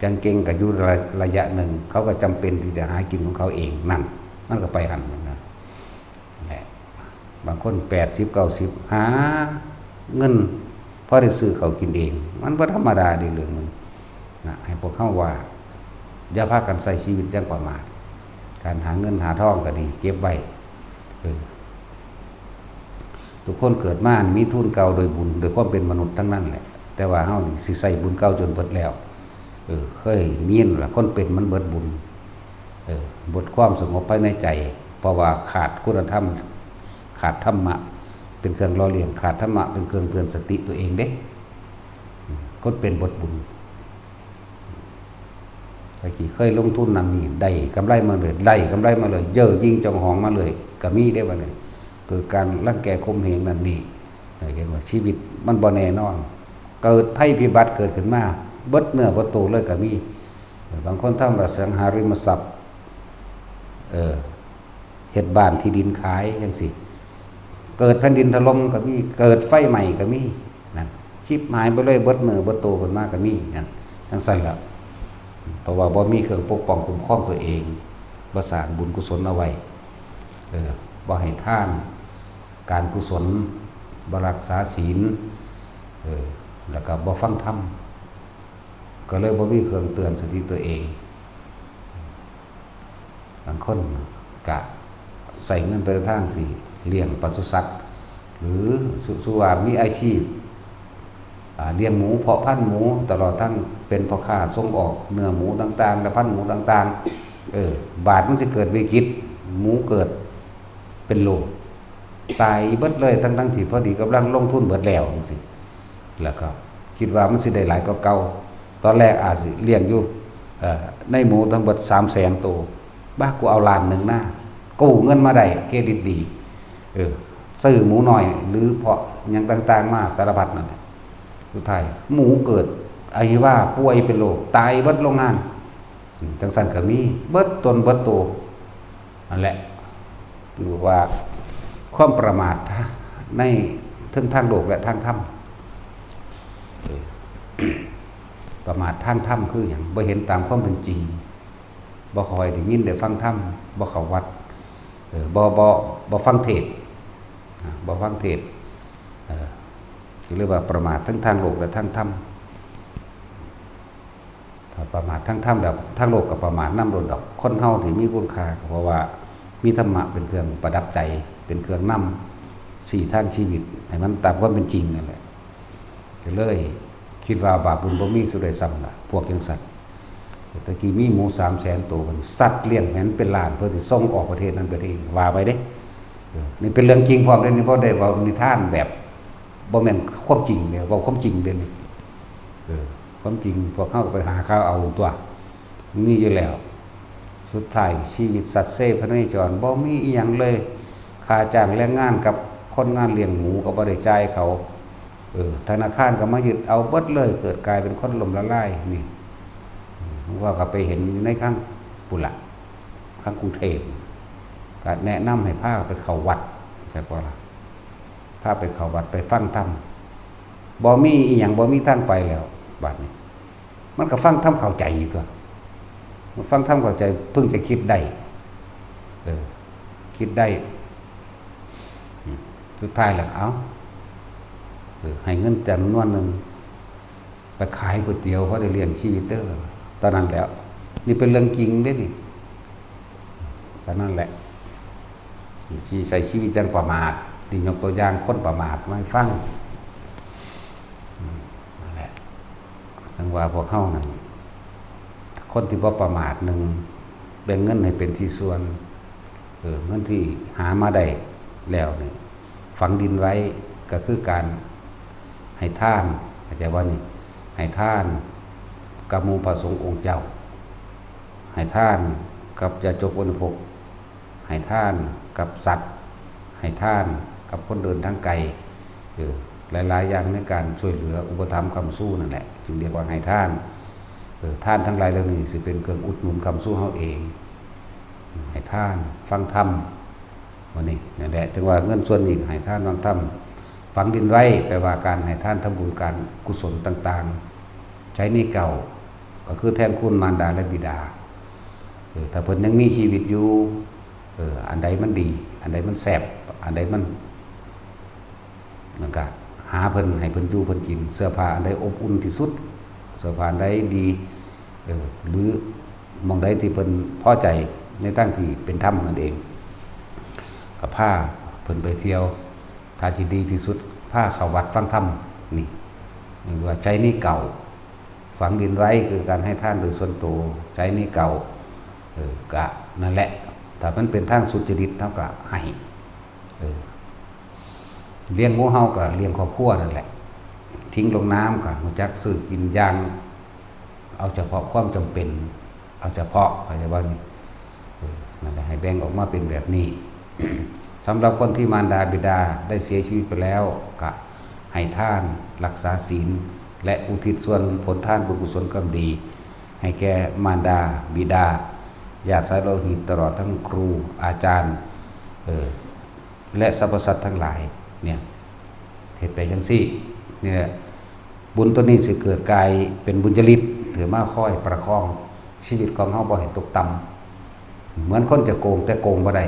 จั่งเก่งก็อยู่ระ ระยะหนึ่ง เขาก็จำเป็นที่จะหากินของเขาเอง นั่น มันก็ไปหั่นนั่นนะ แหละ บางคนแปดสิบ เก้าสิบ หาเงินพอได้ซื้อข้าวกินเอง มันบ่ธรรมดาเด้เรื่องมันนะ ให้พวกเฮาว่า อย่าพากันใช้ชีวิตอย่างประมาท การหาเงินหาทองก็ดี เก็บไว้ เออ ทุกคนเกิดมามีทุนเก่าโดยบุญ โดยความเป็นมนุษย์ทั้งนั้นแหละ แต่ว่าเฮานี่สิใช้บุญเก่าจนเบิดแล้ว เออ เคยยินล่ะ คนเป็นมันเบิดบุญ เออ เบิดความสงบภายในใจ เพราะว่าขาดคุณธรรม ขาดธรรมะเป็นเครื่องหล่อเลี้ยง ขาดธรรมะเป็นเครื่องเตือนสติตัวเองเด้ อืม คนเป็นเบิดบุญ ตะกี้เคยลงทุนนั่นนี่ ได้กำไรมาเลย ได้กำไรมาเลย เย่อหยิ่งจองหองมาเลย ก็มีเด้บัดนี้ เกิดการรังแกข่มเหงนั่นนี่ เห็นว่าชีวิตมันบ่แน่นอน เกิดภัยพิบัติเกิดขึ้นมา เบิดเนื้อเบิดตัวเลยก็มี บางคนทำอสังหาริมทรัพย์ เออ เฮ็ดบ้านที่ดินขายจังซี้ เกิดแผ่นดินถล่มก็มี เกิดไฟไหม้ก็มี นั่น ชิบหายไปเลย เบิดเนื้อเบิดตัวขึ้นมาก็มี นั่น จังซั่นล่ะ เพราะว่าบ่มีเครื่องปกป้องคุ้มครองตัวเอง บ่สร้างบุญกุศลเอาไว้ เออ บ่ให้ทาน การกุศล บ่รักษาศีล เออ แล้วก็บ่ฟังธรรม ก็เลยบ่มีเครื่องเตือนสติตัวเอง บางคนกะใช้เงินไปในทางที่เลี้ยงปศุสัตว์ หรือสุ สุว่ามีอาชีพ อ่า เลี้ยงหมู เพาะพันธุ์หมู ตลอดทั้งเป็นพ่อค้าส่งออกเนื้อหมูต่างๆ และพันธุ์หมูต่างๆ เออ บาดมันสิเกิดวิกฤต หมูเกิดเป็นโรค ตายเบิดเลย ทั้งๆ ที่พอดีกำลังลงทุนเบิดแล้วจังซี้ แล้วก็คิดว่ามันสิได้หลายกว่าเก่า ตอนแรกอาจสิเลี้ยงอยู่ เอ่อ ในหมูทั้งเบิดสามแสนตัว บ้า กูเอาล้านหนึ่งนะ กู้เงินมาได้ เครดิตดี เออ ซื้อหมูน้อย หรือเพาะหยังต่างๆ มาสารพัดนั่นแหละ สุดท้ายหมูเกิดอหิวา ป่วยเป็นโรค ตายเบิดโรงงาน อืม จังซั่นก็มี เบิดตนเบิดตัว นั่นแหละ ถือว่าความประมาทในเทิงทางโลกและทางธรรม เออ ประมาททางธรรมคือหยัง บ่เห็นตามความเป็นจริง บ่ค่อยได้ยินได้ฟังธรรม บ่เข้าวัด เออ บ่ บ่ บ่ฟังเทศน์ นะ บ่ฟังเทศน์ เออ ก็เรียกว่าประมาททั้งทางโลกและทางธรรม ถ้าประมาททางธรรมแล้ว ทางโลกก็ประมาทนำโลดดอก คนเฮาที่มีคุณค่าก็เพราะว่ามีธรรมะเป็นเครื่องประดับใจ เป็นเครื่องนำชี้ทางชีวิต ให้มันตามความเป็นจริงนั่นแหละ ก็เลยคิดว่าบาปบุญบ่มีสุดใดซ้ำล่ะ พวกจังซั่น ตะกี้มีหมูสามแสนตัว มันสัตว์เลี้ยงแหมนเป็นล้าน เพื่อสิส่งออกประเทศนั้นประเทศนี้ ว่าไปเด้ เอ นี่เป็นเรื่องจริงพร้อมเด้ นี่บ่ได้เว้านิทานแบบ บ่แม่นความจริงเด้ เว้าความจริงเด้นี่ เออ ความจริงพวกเฮาก็ไปหาข่าวเอาตั๊ว มีอยู่แล้ว สุดท้ายชีวิตสัตว์เซพเนจร บ่มีอิหยังเลย ค่าจ้างแรงงานกับคนงานเลี้ยงหมูก็บ่ได้จ่ายเขา เออ ธนาคารก็มายึดเอาเบิดเลย เกิดกลายเป็นคนล้มละลาย นี่ เออ ว่าก็ไปเห็นอยู่ในข้างปุ้นละ ข้างกรุงเทพฯ ก็แนะนำให้พาไปเข้าวัด จักว่าล่ะ พาไปเข้าวัดไปฟังธรรม บ่มีอิหยัง บ่มีทางไปแล้ว บัดนี้ มันก็ฟังธรรมเข้าใจอยู่ตั๊ว มันฟังธรรมเข้าใจ เพิ่งจะคิดได้ เออ คิดได้ อืม สุดท้ายแล้ว เอ้า เออ ให้เงินจำนวนหนึ่ง ไปขายก๋วยเตี๋ยว พอได้เลี้ยงชีวิตเด้อ ตอนนั้นแล้ว นี่เป็นเรื่องจริงเด้นี่ ตอนนั้นแหละ สิใช้ชีวิตอย่างประมาท นี่ยกตัวอย่างคนประมาทมาให้ฟัง อืม นั่นแหละ จั่งว่าพวกเฮานั่น คนที่บ่ประมาท หนึ่ง แบ่งเงินให้เป็นสี่ส่วน เออ เงินที่หามาได้แล้วนี่ ฝังดินไว้ ก็คือการให้ทาน เข้าใจบ่นี่ ให้ทานกับหมู่พระสงฆ์องค์เจ้า ให้ทานกับยาจกบริโภค ให้ทานกับสัตว์ ให้ทานกับคนเดินทางไกล เออ หลายๆ อย่างในการช่วยเหลืออุปถัมภ์ค้ำชูนั่นแหละ จึงเรียกว่าให้ทาน เออ ทานทั้งหลายเหล่านี้สิเป็นเครื่องอุดหนุนค้ำชูเฮาเอง ให้ทาน ฟังธรรม ว่านี่ นั่นแหละ จั่งว่าเงินส่วนนี้ให้ทาน ฟังธรรม ฝังดินไว้ แปลว่าการให้ทาน ทำบุญ การกุศลต่างๆ ใช้หนี้เก่า ก็คือแทนคุณมารดาและบิดา เออ ถ้าเพิ่นยังมีชีวิตอยู่ เออ อันใดมันดี อันใดมันแซ่บ อันใดมัน นั่นก็หาเพิ่น ให้เพิ่นอยู่เพิ่นกิน เสื้อผ้าอันใดอบอุ่นที่สุด เสื้อผ้าอันใดดี เออ หรือหม่องใดที่เพิ่นพอใจในทางที่เป็นธรรมนั่นเอง ก็พาเพิ่นไปเที่ยว ถ้าที่ดีที่สุด พาเข้าวัดฟังธรรม นี่ เรียกว่าใช้หนี้เก่า ฝังดินไว้ คือการให้ทานโดยส่วนตัว ใช้หนี้เก่า เออ ก็นั่นแหละ ถ้ามันเป็นทางสุจริต เฮาก็ให้ เออ เลี้ยงหมู่เฮาก็เลี้ยงครอบครัวนั่นแหละ ทิ้งลงน้ำก็รู้จักซื้อกินอย่าง เอาเฉพาะความจำเป็น เอาเฉพาะ เข้าใจบ่นี่ เออ นั่นแหละ ให้แบ่งออกมาเป็นแบบนี้ สำหรับคนที่มารดาบิดาได้เสียชีวิตไปแล้ว ก็ให้ทาน รักษาศีล และอุทิศส่วนผลทานบุญกุศลกรรมดี ให้แก่มารดาบิดา ญาติสายโลหิต ตลอดทั้งครูอาจารย์ เออ และสรรพสัตว์ทั้งหลาย เนี่ย เฮ็ดไปจั่งซี้ เนี่ย บุญตัวนี้สิเกิดกลายเป็นบุญญาฤทธิ์ ถือมาคอยประคองชีวิตของเฮาบ่ให้ตกต่ำ เหมือนคนจะโกงแต่โกงบ่ได้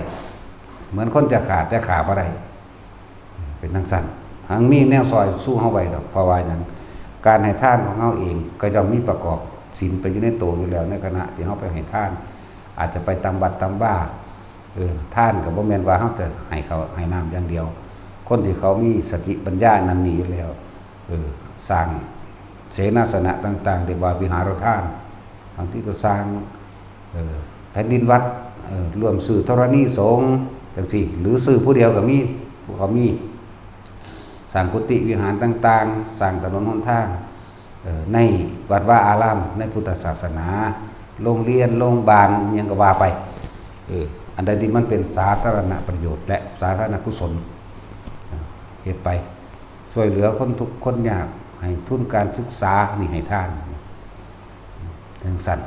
เหมือนคนจะฆ่าแต่ฆ่าบ่ได้ เป็นจั่งซั้น หังมีแนวซอยสู้เฮาไว้ดอก เพราะว่าหยัง การให้ทานของเฮาเองก็ย่อมมีประกอบศีลไปอยู่ในตัวอยู่แล้ว ในขณะที่เฮาไปให้ทาน อาจจะไปตามวัดตามวา เออ ทานก็บ่แม่นว่าเฮาจะให้ข้าวให้น้ำอย่างเดียว คนที่เขามีสติปัญญานั่นนี่อยู่แล้ว เออ สร้างเสนาสนะต่างๆ เรียกว่าวิหารทาน บางทีก็สร้าง เออ แผ่นดินวัด เออ ร่วมซื้อธรณีสงฆ์จั่งซี้ หรือซื้อผู้เดียวก็มี ผู้เขามี สร้างกุฏิวิหารต่างๆ สร้างถนนหนทาง เออ ในวัดวาอาราม ในพุทธศาสนา โรงเรียน โรงบาล อิหยังก็ว่าไป เออ อันใดที่มันเป็นสาธารณประโยชน์ และสาธารณกุศล เออ เฮ็ดไป ช่วยเหลือคนทุกข์คนยาก ให้ทุนการศึกษา นี่ให้ทาน จั่งซั้น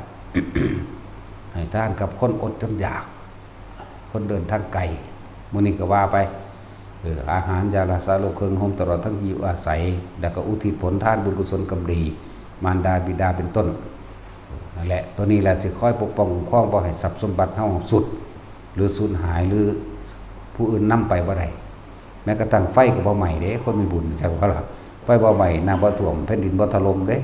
ให้ทานกับคนอดจนอยาก คนเดินทางไกล หมู่นี้ก็ว่าไป เออ อาหาร ยารักษาโรค เครื่องห่ม ตลอดทั้งที่อยู่อาศัย แล้วก็อุทิศผลทานบุญกุศลกรรมดี มารดาบิดาเป็นต้น นั่นแหละ ตัวนี้แหละสิคอยปกป้องคุ้มครองบ่ให้ทรัพย์สมบัติเฮาสูญ หรือสูญหาย หรือผู้อื่นนำไปบ่ได้ แม้กระทั่งไฟก็บ่ไหม้เด้ คนมีบุญ จักว่าล่ะ ไฟบ่ไหม้ น้ำบ่ท่วม แผ่นดินบ่ถล่มเด้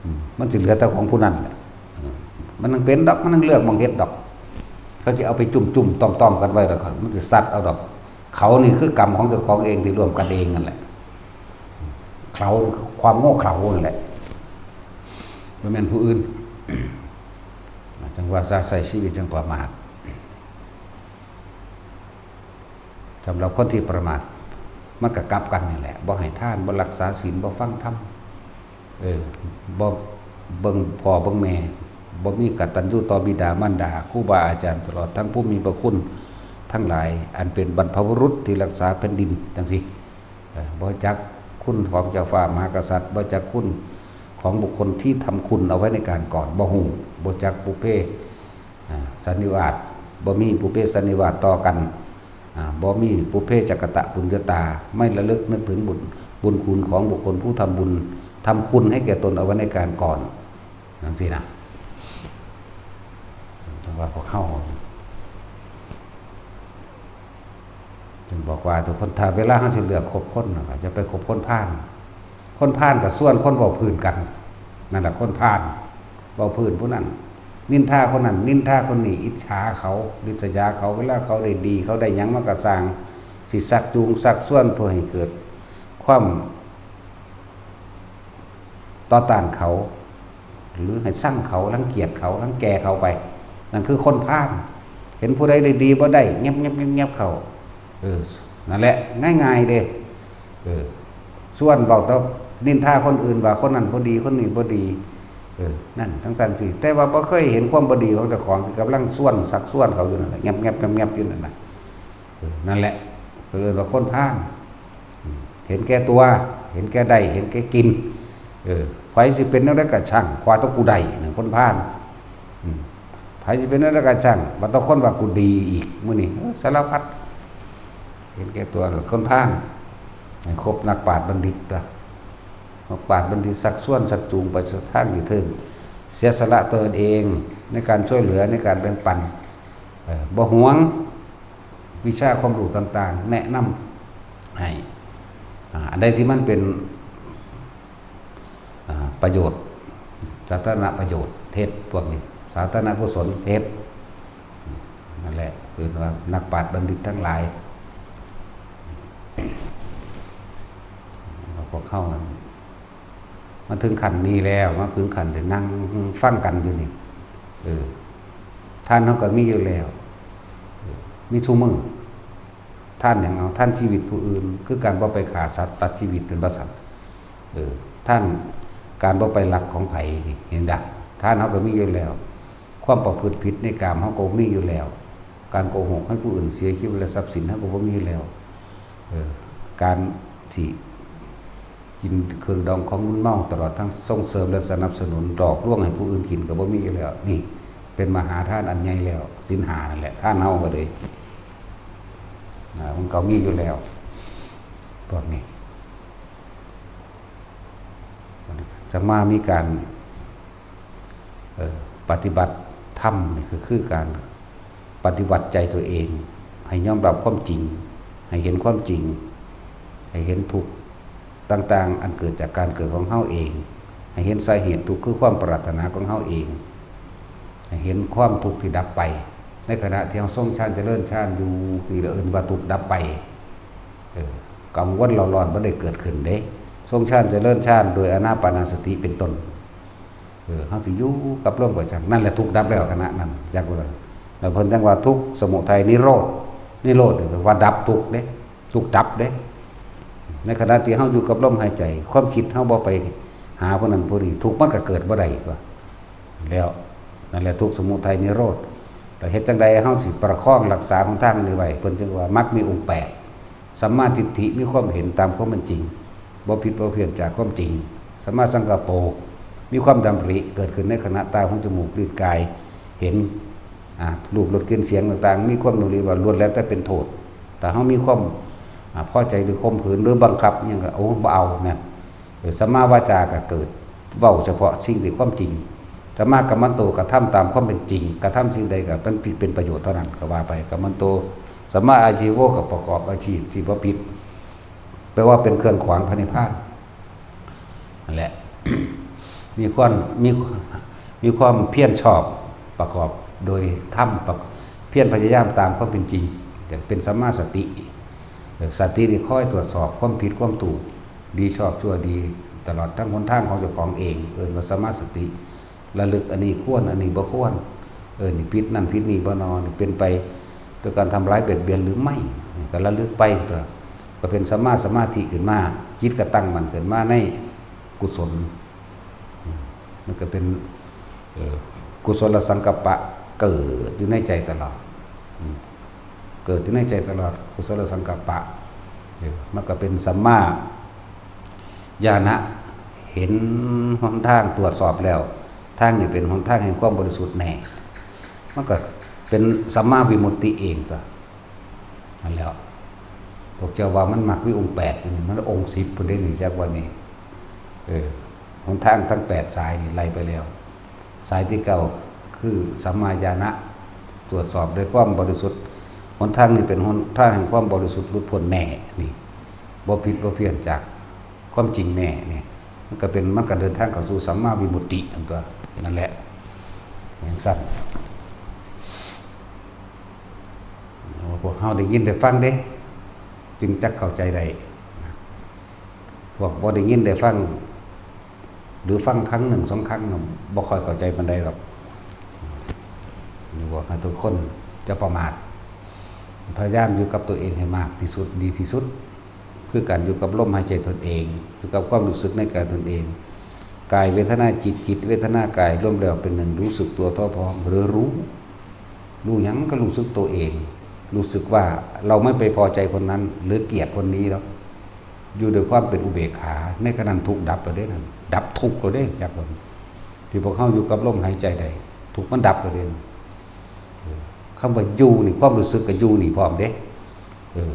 อืม มันสิเหลือแต่ของผู้นั้นแหละ เออ มันยังเป็นดอก มันยังเลือกหม่องเฮ็ดดอก เขาจะเอาไปจุ่มๆ ต้อมๆ กันไว้ดอก มันสิซัดเอาดอก เขานี่คือกรรมของเจ้าของเองที่ร่วมกันเองนั่นแหละ เขาคือความโง่เขลานั่นแหละ บ่แม่นผู้อื่น จั่งว่าซะ ใช้ชีวิตจั่งประมาท สำหรับคนที่ประมาท มันก็กลับกันนี่แหละ บ่ให้ทาน บ่รักษาศีล บ่ฟังธรรม เออ บ่เบิ่งพ่อเบิ่งแม่ บ่มีกตัญญูต่อบิดามารดา ครูบาอาจารย์ ตลอดทั้งผู้มีพระคุณทั้งหลาย อันเป็นบรรพบุรุษที่รักษาแผ่นดินจังซี้ เออ บ่จักคุณของเจ้าฟ้ามหากษัตริย์ บ่จักคุณของบุคคลที่ทำคุณเอาไว้ในการก่อน บ่ฮู้ บ่จักปุพเพ อ่า สันนิวาส บ่มีปุพเพสันนิวาสต่อกัน อ่า บ่มีปุพเพจกตปุญญาตา ไม่ระลึกนึกถึงบุญ บุญคุณของบุคคลผู้ทำบุญ ทำคุณให้แก่ตนเอาไว้ในการก่อน จังซี้นะ แต่ว่าพวกเฮา จึงบอกว่าทุกคน ถ้าเวลาเฮาสิเลือกคบคนน่ะ อย่าไปคบคนพาล คนพาลก็ชวนคนเว้าพื้นกัน นั่นแหละคนพาล เว้าพื้นผู้นั้น นินทาคนนั้น นินทาคนนี้ อิจฉาเขา ริษยาเขา เวลาเขาได้ดี เขาได้หยังมาก็ซ่าง สิชักจูงชักชวนเพื่อให้เกิดความต่อต้านเขา หรือให้ซังเขา รังเกียจเขา รังแกเขาไป นั่นคือคนพาล เห็นผู้ใดได้ดีบ่ได้ เงียบๆๆๆ เข้า เออ นั่นแหละ ง่ายๆเด้ เออ ชวนเว้าแต่นินทาคนอื่นว่าคนนั้นบ่ดี คนนี้บ่ดี เออ นั่นจั่งซั้นสิ แต่ว่าบ่เคยเห็นความบ่ดีของเจ้าของ ที่กำลังชวน ชักชวนเขาอยู่นั่นแหละ แงบๆๆๆ อยู่นั่นน่ะ เออ นั่นแหละ ก็เลยว่าคนพาล อืม เห็นแก่ตัว เห็นแก่ได้ เห็นแก่กิน เออ ไผสิเป็นแนวใดก็ช่าง ขอแต่กูได้ นั่นคนพาล อืม ไผสิเป็นแนวใดก็ช่าง บ่ต้องคนว่ากูดีอีก มื้อนี้ เออ สารพัด เห็นแก่ตัว คนพาล ให้คบนักปราชญ์บัณฑิตตั๊ว นักปราชญ์บัณฑิตชักชวนชักจูงไปทางที่เทิง เสียสละตนเองในการช่วยเหลือ ในการแบ่งปัน เออ บ่หวง วิชาความรู้ต่างๆ แนะนำให้ อ่า อันใดที่มันเป็น อ่า ประโยชน์ สาธารณประโยชน์ เฮ็ด พวกนี้ สาธารณกุศล เฮ็ด นั่นแหละ เอิ้นว่านักปราชญ์บัณฑิตทั้งหลาย พวกเฮามัน มาถึงขั้นนี้แล้ว มาถึงขั้นได้นั่งฟังกันอยู่นี่ เออ ทานเฮาก็มีอยู่แล้ว เออ มีซุมื้อ ทานหยัง เอา ทานชีวิตผู้อื่น คือการบ่ไปฆ่าสัตว์ตัดชีวิต แม่นบ่ซั้น เออ ทานการบ่ไปลักของไผนี่ เห็นดะ ทานเฮาก็มีอยู่แล้ว ความประพฤติผิดในกามเฮาก็มีอยู่แล้ว การโกหกให้ผู้อื่นเสียชีวิตและทรัพย์สินเฮาก็บ่มีอยู่แล้ว เออ การที่กินเครื่องดองของมึนเมา ตลอดทั้งส่งเสริมและสนับสนุนหลอกลวงให้ผู้อื่นกินก็บ่มีอยู่แล้ว นี่เป็นมหาทานอันใหญ่แล้ว ศีลห้านั่นแหละ ทานเฮาก็เลย อ่า มันก็มีอยู่แล้ว พวกนี้ จะมามีการ เอ่อ ปฏิบัติธรรมนี่คือ คือการปฏิวัติใจตัวเอง ให้ยอมรับความจริง ให้เห็นความจริง ให้เห็นทุกข์ต่างๆ อันเกิดจากการเกิดของเฮาเอง ให้เห็นสาเหตุทุกข์คือความปรารถนาของเฮาเอง ให้เห็นความทุกข์ที่ดับไป ในขณะที่เฮาทรงฌานเจริญฌานอยู่ นี่ละเอิ้นว่าทุกข์ดับไป เออ กังวลเร่าร้อนบ่ได้เกิดขึ้นเด้ ทรงฌานเจริญฌานโดยอานาปานสติเป็นต้น เออ เฮาสิอยู่กับลมก็ช่าง นั่นแหละทุกข์ดับแล้วขณะนั้น จักว่า แล้วเพิ่นจั่งว่าทุกข์ สมุทัย นิโรธ นิโรธนี่แปลว่าดับทุกข์เด้ ทุกข์ดับเด้ ในขณะที่เฮาอยู่กับลมหายใจ ความคิดเฮาบ่ไปหาผู้นั้นผู้นี้ ทุกข์มันก็เกิดบ่ได้ตั๊ว แล้ว นั่นแหละทุกข์ สมุทัย นิโรธ แล้วเฮ็ดจั่งใดเฮาสิประคองรักษาหนทางนี้ไว้ เพิ่นจึงว่ามรรคมีองค์แปด สัมมาทิฏฐิ มีความเห็นตามความเป็นจริง บ่ผิดบ่เพี้ยนจากความจริง สัมมาสังกัปโป มีความดำริเกิดขึ้นในขณะตา หู จมูก ลิ้น กาย เห็น อ่า รูป รส กลิ่น เสียงต่างๆ มีความดำริว่าล้วนแล้วแต่เป็นโทษ ถ้าเฮามีความ อ่า พอใจหรือข่มขืนหรือบังคับหยังก็ โอ้ บ่เอา นั่น เออ สัมมาวาจาก็เกิด เว้าเฉพาะสิ่งที่ความจริง สัมมากัมมันโต กระทำตามความเป็นจริง กระทำสิ่งใดก็เป็น เป็นประโยชน์เท่านั้น ก็ว่าไป กัมมันโต สัมมาอาชีโว ก็ประกอบอาชีพที่บ่ผิด แปลว่าเป็นเครื่องขวางพระนิพพาน นั่นแหละ มีความ มี มีความเพียรชอบประกอบโดยธรรม ประ เพียรพยายามตามความเป็นจริง อย่างเป็นสัมมาสติ สตินี่คอยตรวจสอบความผิดความถูก ดีชอบชั่วดี ตลอดทั้งหนทางของเจ้าของเอง เอิ้นว่าสัมมาสติ ระลึกอันนี้ควร อันนี้บ่ควร เออ นี่ผิดนั่นผิดนี่บ่นอ นี่เป็นไป โดยการทำร้ายเบียดเบียนหรือไม่ ก็ระลึกไปตัว ก็เป็นสัมมาสมาธิขึ้นมา จิตก็ตั้งมั่นขึ้นมาในกุศล มันก็เป็น เอ่อ กุศลสังกัปปะเกิดอยู่ในใจตลอด อืม เกิดอยู่ในใจตลอด กุศลสังกัปปะ เออ มันก็เป็นสัมมาญาณะ เห็นหนทางตรวจสอบแล้ว ทางนี้เป็นหนทางแห่งความบริสุทธิ์แน่ มันก็เป็นสัมมาวิมุตติเองตัว นั่นแหล้ว พวกเจ้าว่ามันมักมีองค์แปดอยู่นี่ มันองค์สิบพุ้นเด้นี่ จักว่านี่ เออ หนทางทั้งแปดสายนี่ไล่ไปแล้ว สายที่เก้าคือสัมมาญาณะ ตรวจสอบด้วยความบริสุทธิ์ หนทางนี้เป็นหนทางแห่งความบริสุทธิ์หลุดพ้นแน่ นี่ บ่ผิดบ่เพี้ยนจากความจริงแน่ นี่ มันก็เป็น มันก็เดินทางเข้าสู่สัมมาวิมุตติอันตัว นั่นแหละ อย่างสั้น พวกเฮาได้ยินได้ฟังเด้ จึงจักเข้าใจได้ พวกบ่ได้ยินได้ฟัง หรือฟังครั้งหนึ่งสองครั้งน่ะ บ่ค่อยเข้าใจปานใดหรอก นี่บอกให้ทุกคนจะประมาท พยายามอยู่กับตัวเองให้มากที่สุด ดีที่สุด คือการอยู่กับลมหายใจตนเอง อยู่กับความรู้สึกในกายตนเอง กายเวทนาจิต จิตเวทนากาย รวมแล้วเป็นหนึ่ง รู้สึกตัวทั่วพร้อม หรือรู้ รู้หยังก็รู้สึกตัวเอง รู้สึกว่าเราไม่ไปพอใจคนนั้น หรือเกลียดคนนี้แล้ว อยู่ด้วยความเป็นอุเบกขา ในขณะนั้นทุกข์ดับแล้วเด้นั่น ดับทุกข์แล้วเด้ จักว่า ที่พวกเฮาอยู่กับลมหายใจได้ ทุกข์มันดับแล้วเด้ เออ คำว่าอยู่นี่ ความรู้สึกก็อยู่นี่พร้อมเด้ เออ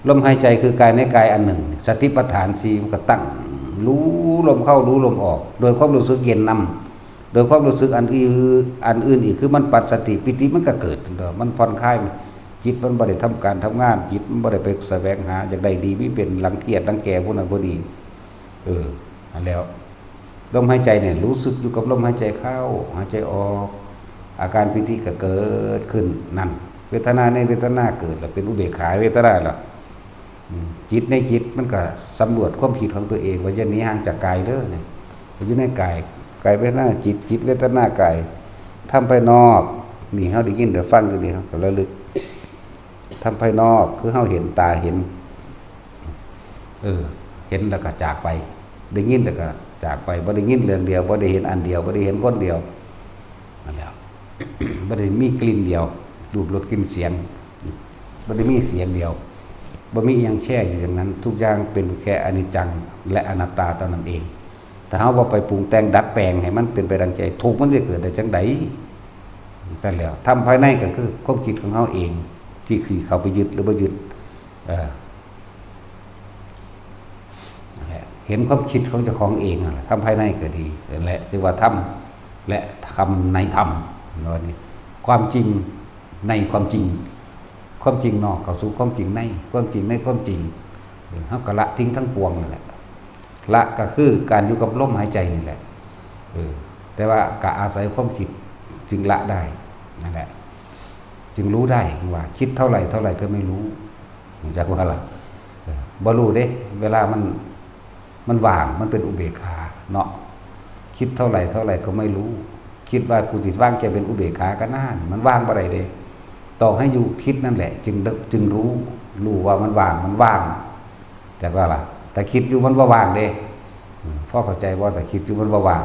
ลมหายใจคือกายในกายอันหนึ่ง สติปัฏฐานสี่ มันก็ตั้ง รู้ลมเข้า รู้ลมออก โดยความรู้สึกเย็นนำ โดยความรู้สึกอันอื่น อันอื่นอีก คือมันปัสสติ ปีติมันก็เกิด มันผ่อนคลาย จิตมันบ่ได้ทำการทำงาน จิตมันบ่ได้ไปแสวงหา อยากได้ดีมีเป็น รังเกียจรังแกผู้นั้นผู้นี้ เออ นั่นแหล้ว ลมหายใจเนี่ย รู้สึกอยู่กับลมหายใจเข้า หายใจออก อาการปีติก็เกิดขึ้นนั่น เวทนาในเวทนาเกิดแล้ว เป็นอุเบกขาเวทนาแล้ว อืม จิตในจิตมันก็สำรวจความคิดของตัวเอง ว่าอย่าหนีห่างจากกายเด้อเนี่ย อยู่ในกาย กายเวทนาจิต จิตเวทนากาย ธรรมภายนอก นี่เฮาได้ยินได้ฟังอยู่นี่ เฮาก็ระลึก ธรรมภายนอกคือเฮาเห็น ตาเห็น เออ เห็นแล้วก็จากไป ได้ยินแล้วก็จากไป บ่ได้ยินเรื่องเดียว บ่ได้เห็นอันเดียว บ่ได้เห็นคนเดียว นั่นแหละ บ่ได้มีกลิ่นเดียว รูปรสกลิ่นเสียง บ่ได้มีเสียงเดียว บ่มีอิหยังแช่อยู่อย่างนั้น ทุกอย่างเป็นแค่อนิจจังและอนัตตาเท่านั้นเอง ถ้าเฮาบ่ไปปรุงแต่งดัดแปลงให้มันเป็นไปดังใจ ทุกข์มันจะเกิดได้จังใด ซั่นแหล้ว ธรรมภายในก็คือความคิดของเฮาเอง ที่สิเข้าไปยึดหรือบ่ยึด เออ นั่นแหละ เห็นความคิดของเจ้าของเองนั่นแหละ ธรรมภายในก็ดี นั่นแหละ จึงว่าธรรมและธรรมในธรรม ว่านี่ ความจริงในความจริง ความจริงนอกเข้าสู่ความจริงใน ความจริงในความจริง เออ เฮาก็ละทิ้งทั้งปวงนั่นแหละ ละก็คือการอยู่กับลมหายใจนี่แหละ เออ แต่ว่าก็อาศัยความคิดจึงละได้ นั่นแหละ จึงรู้ได้ว่าคิดเท่าไหร่เท่าไหร่ก็ไม่รู้ รู้จักว่าล่ะ เออ บ่รู้เด้ เวลามัน มันว่าง มันเป็นอุเบกขาเนาะ คิดเท่าไหร่เท่าไหร่ก็ไม่รู้ คิดว่ากูสิวางใจเป็นอุเบกขาก็นาน มันวางบ่ได้เด้ ต้องให้อยู่คิดนั่นแหละ จึง จึงรู้ รู้ว่ามันว่าง มันว่าง จักว่าล่ะ แต่คิดอยู่มันบ่ว่างเด้ อืม พอเข้าใจบ่ แต่คิดอยู่มันบ่ว่าง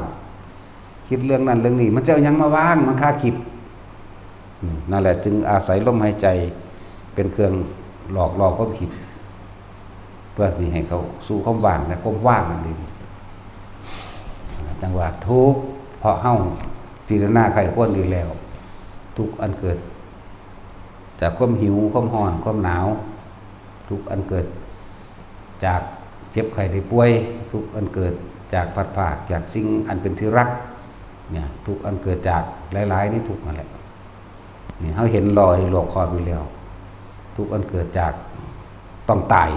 คิดเรื่องนั้นเรื่องนี้ มันจะเอาหยังมาว่าง มันคาคิด อืม นั่นแหละ จึงอาศัยลมหายใจเป็นเครื่องหลอกล่อความคิด เพื่อสิให้เข้าสู่ความว่าง และความว่างนั่นเอง จังว่าทุกข์ เพราะเฮาพิจารณาใคร่ครวญดีแล้ว ทุกข์อันเกิดจากความหิว ความร้อน ความหนาว ทุกข์อันเกิดจากเจ็บไข้ได้ป่วย ทุกข์อันเกิดจากพลัดพรากจากสิ่งอันเป็นที่รัก เนี่ย ทุกข์อันเกิดจากหลายๆ ในทุกข์นั่นแหละ นี่เฮาเห็นรอยหลอกคอบอยู่แล้ว ทุกข์อันเกิดจากต้องตาย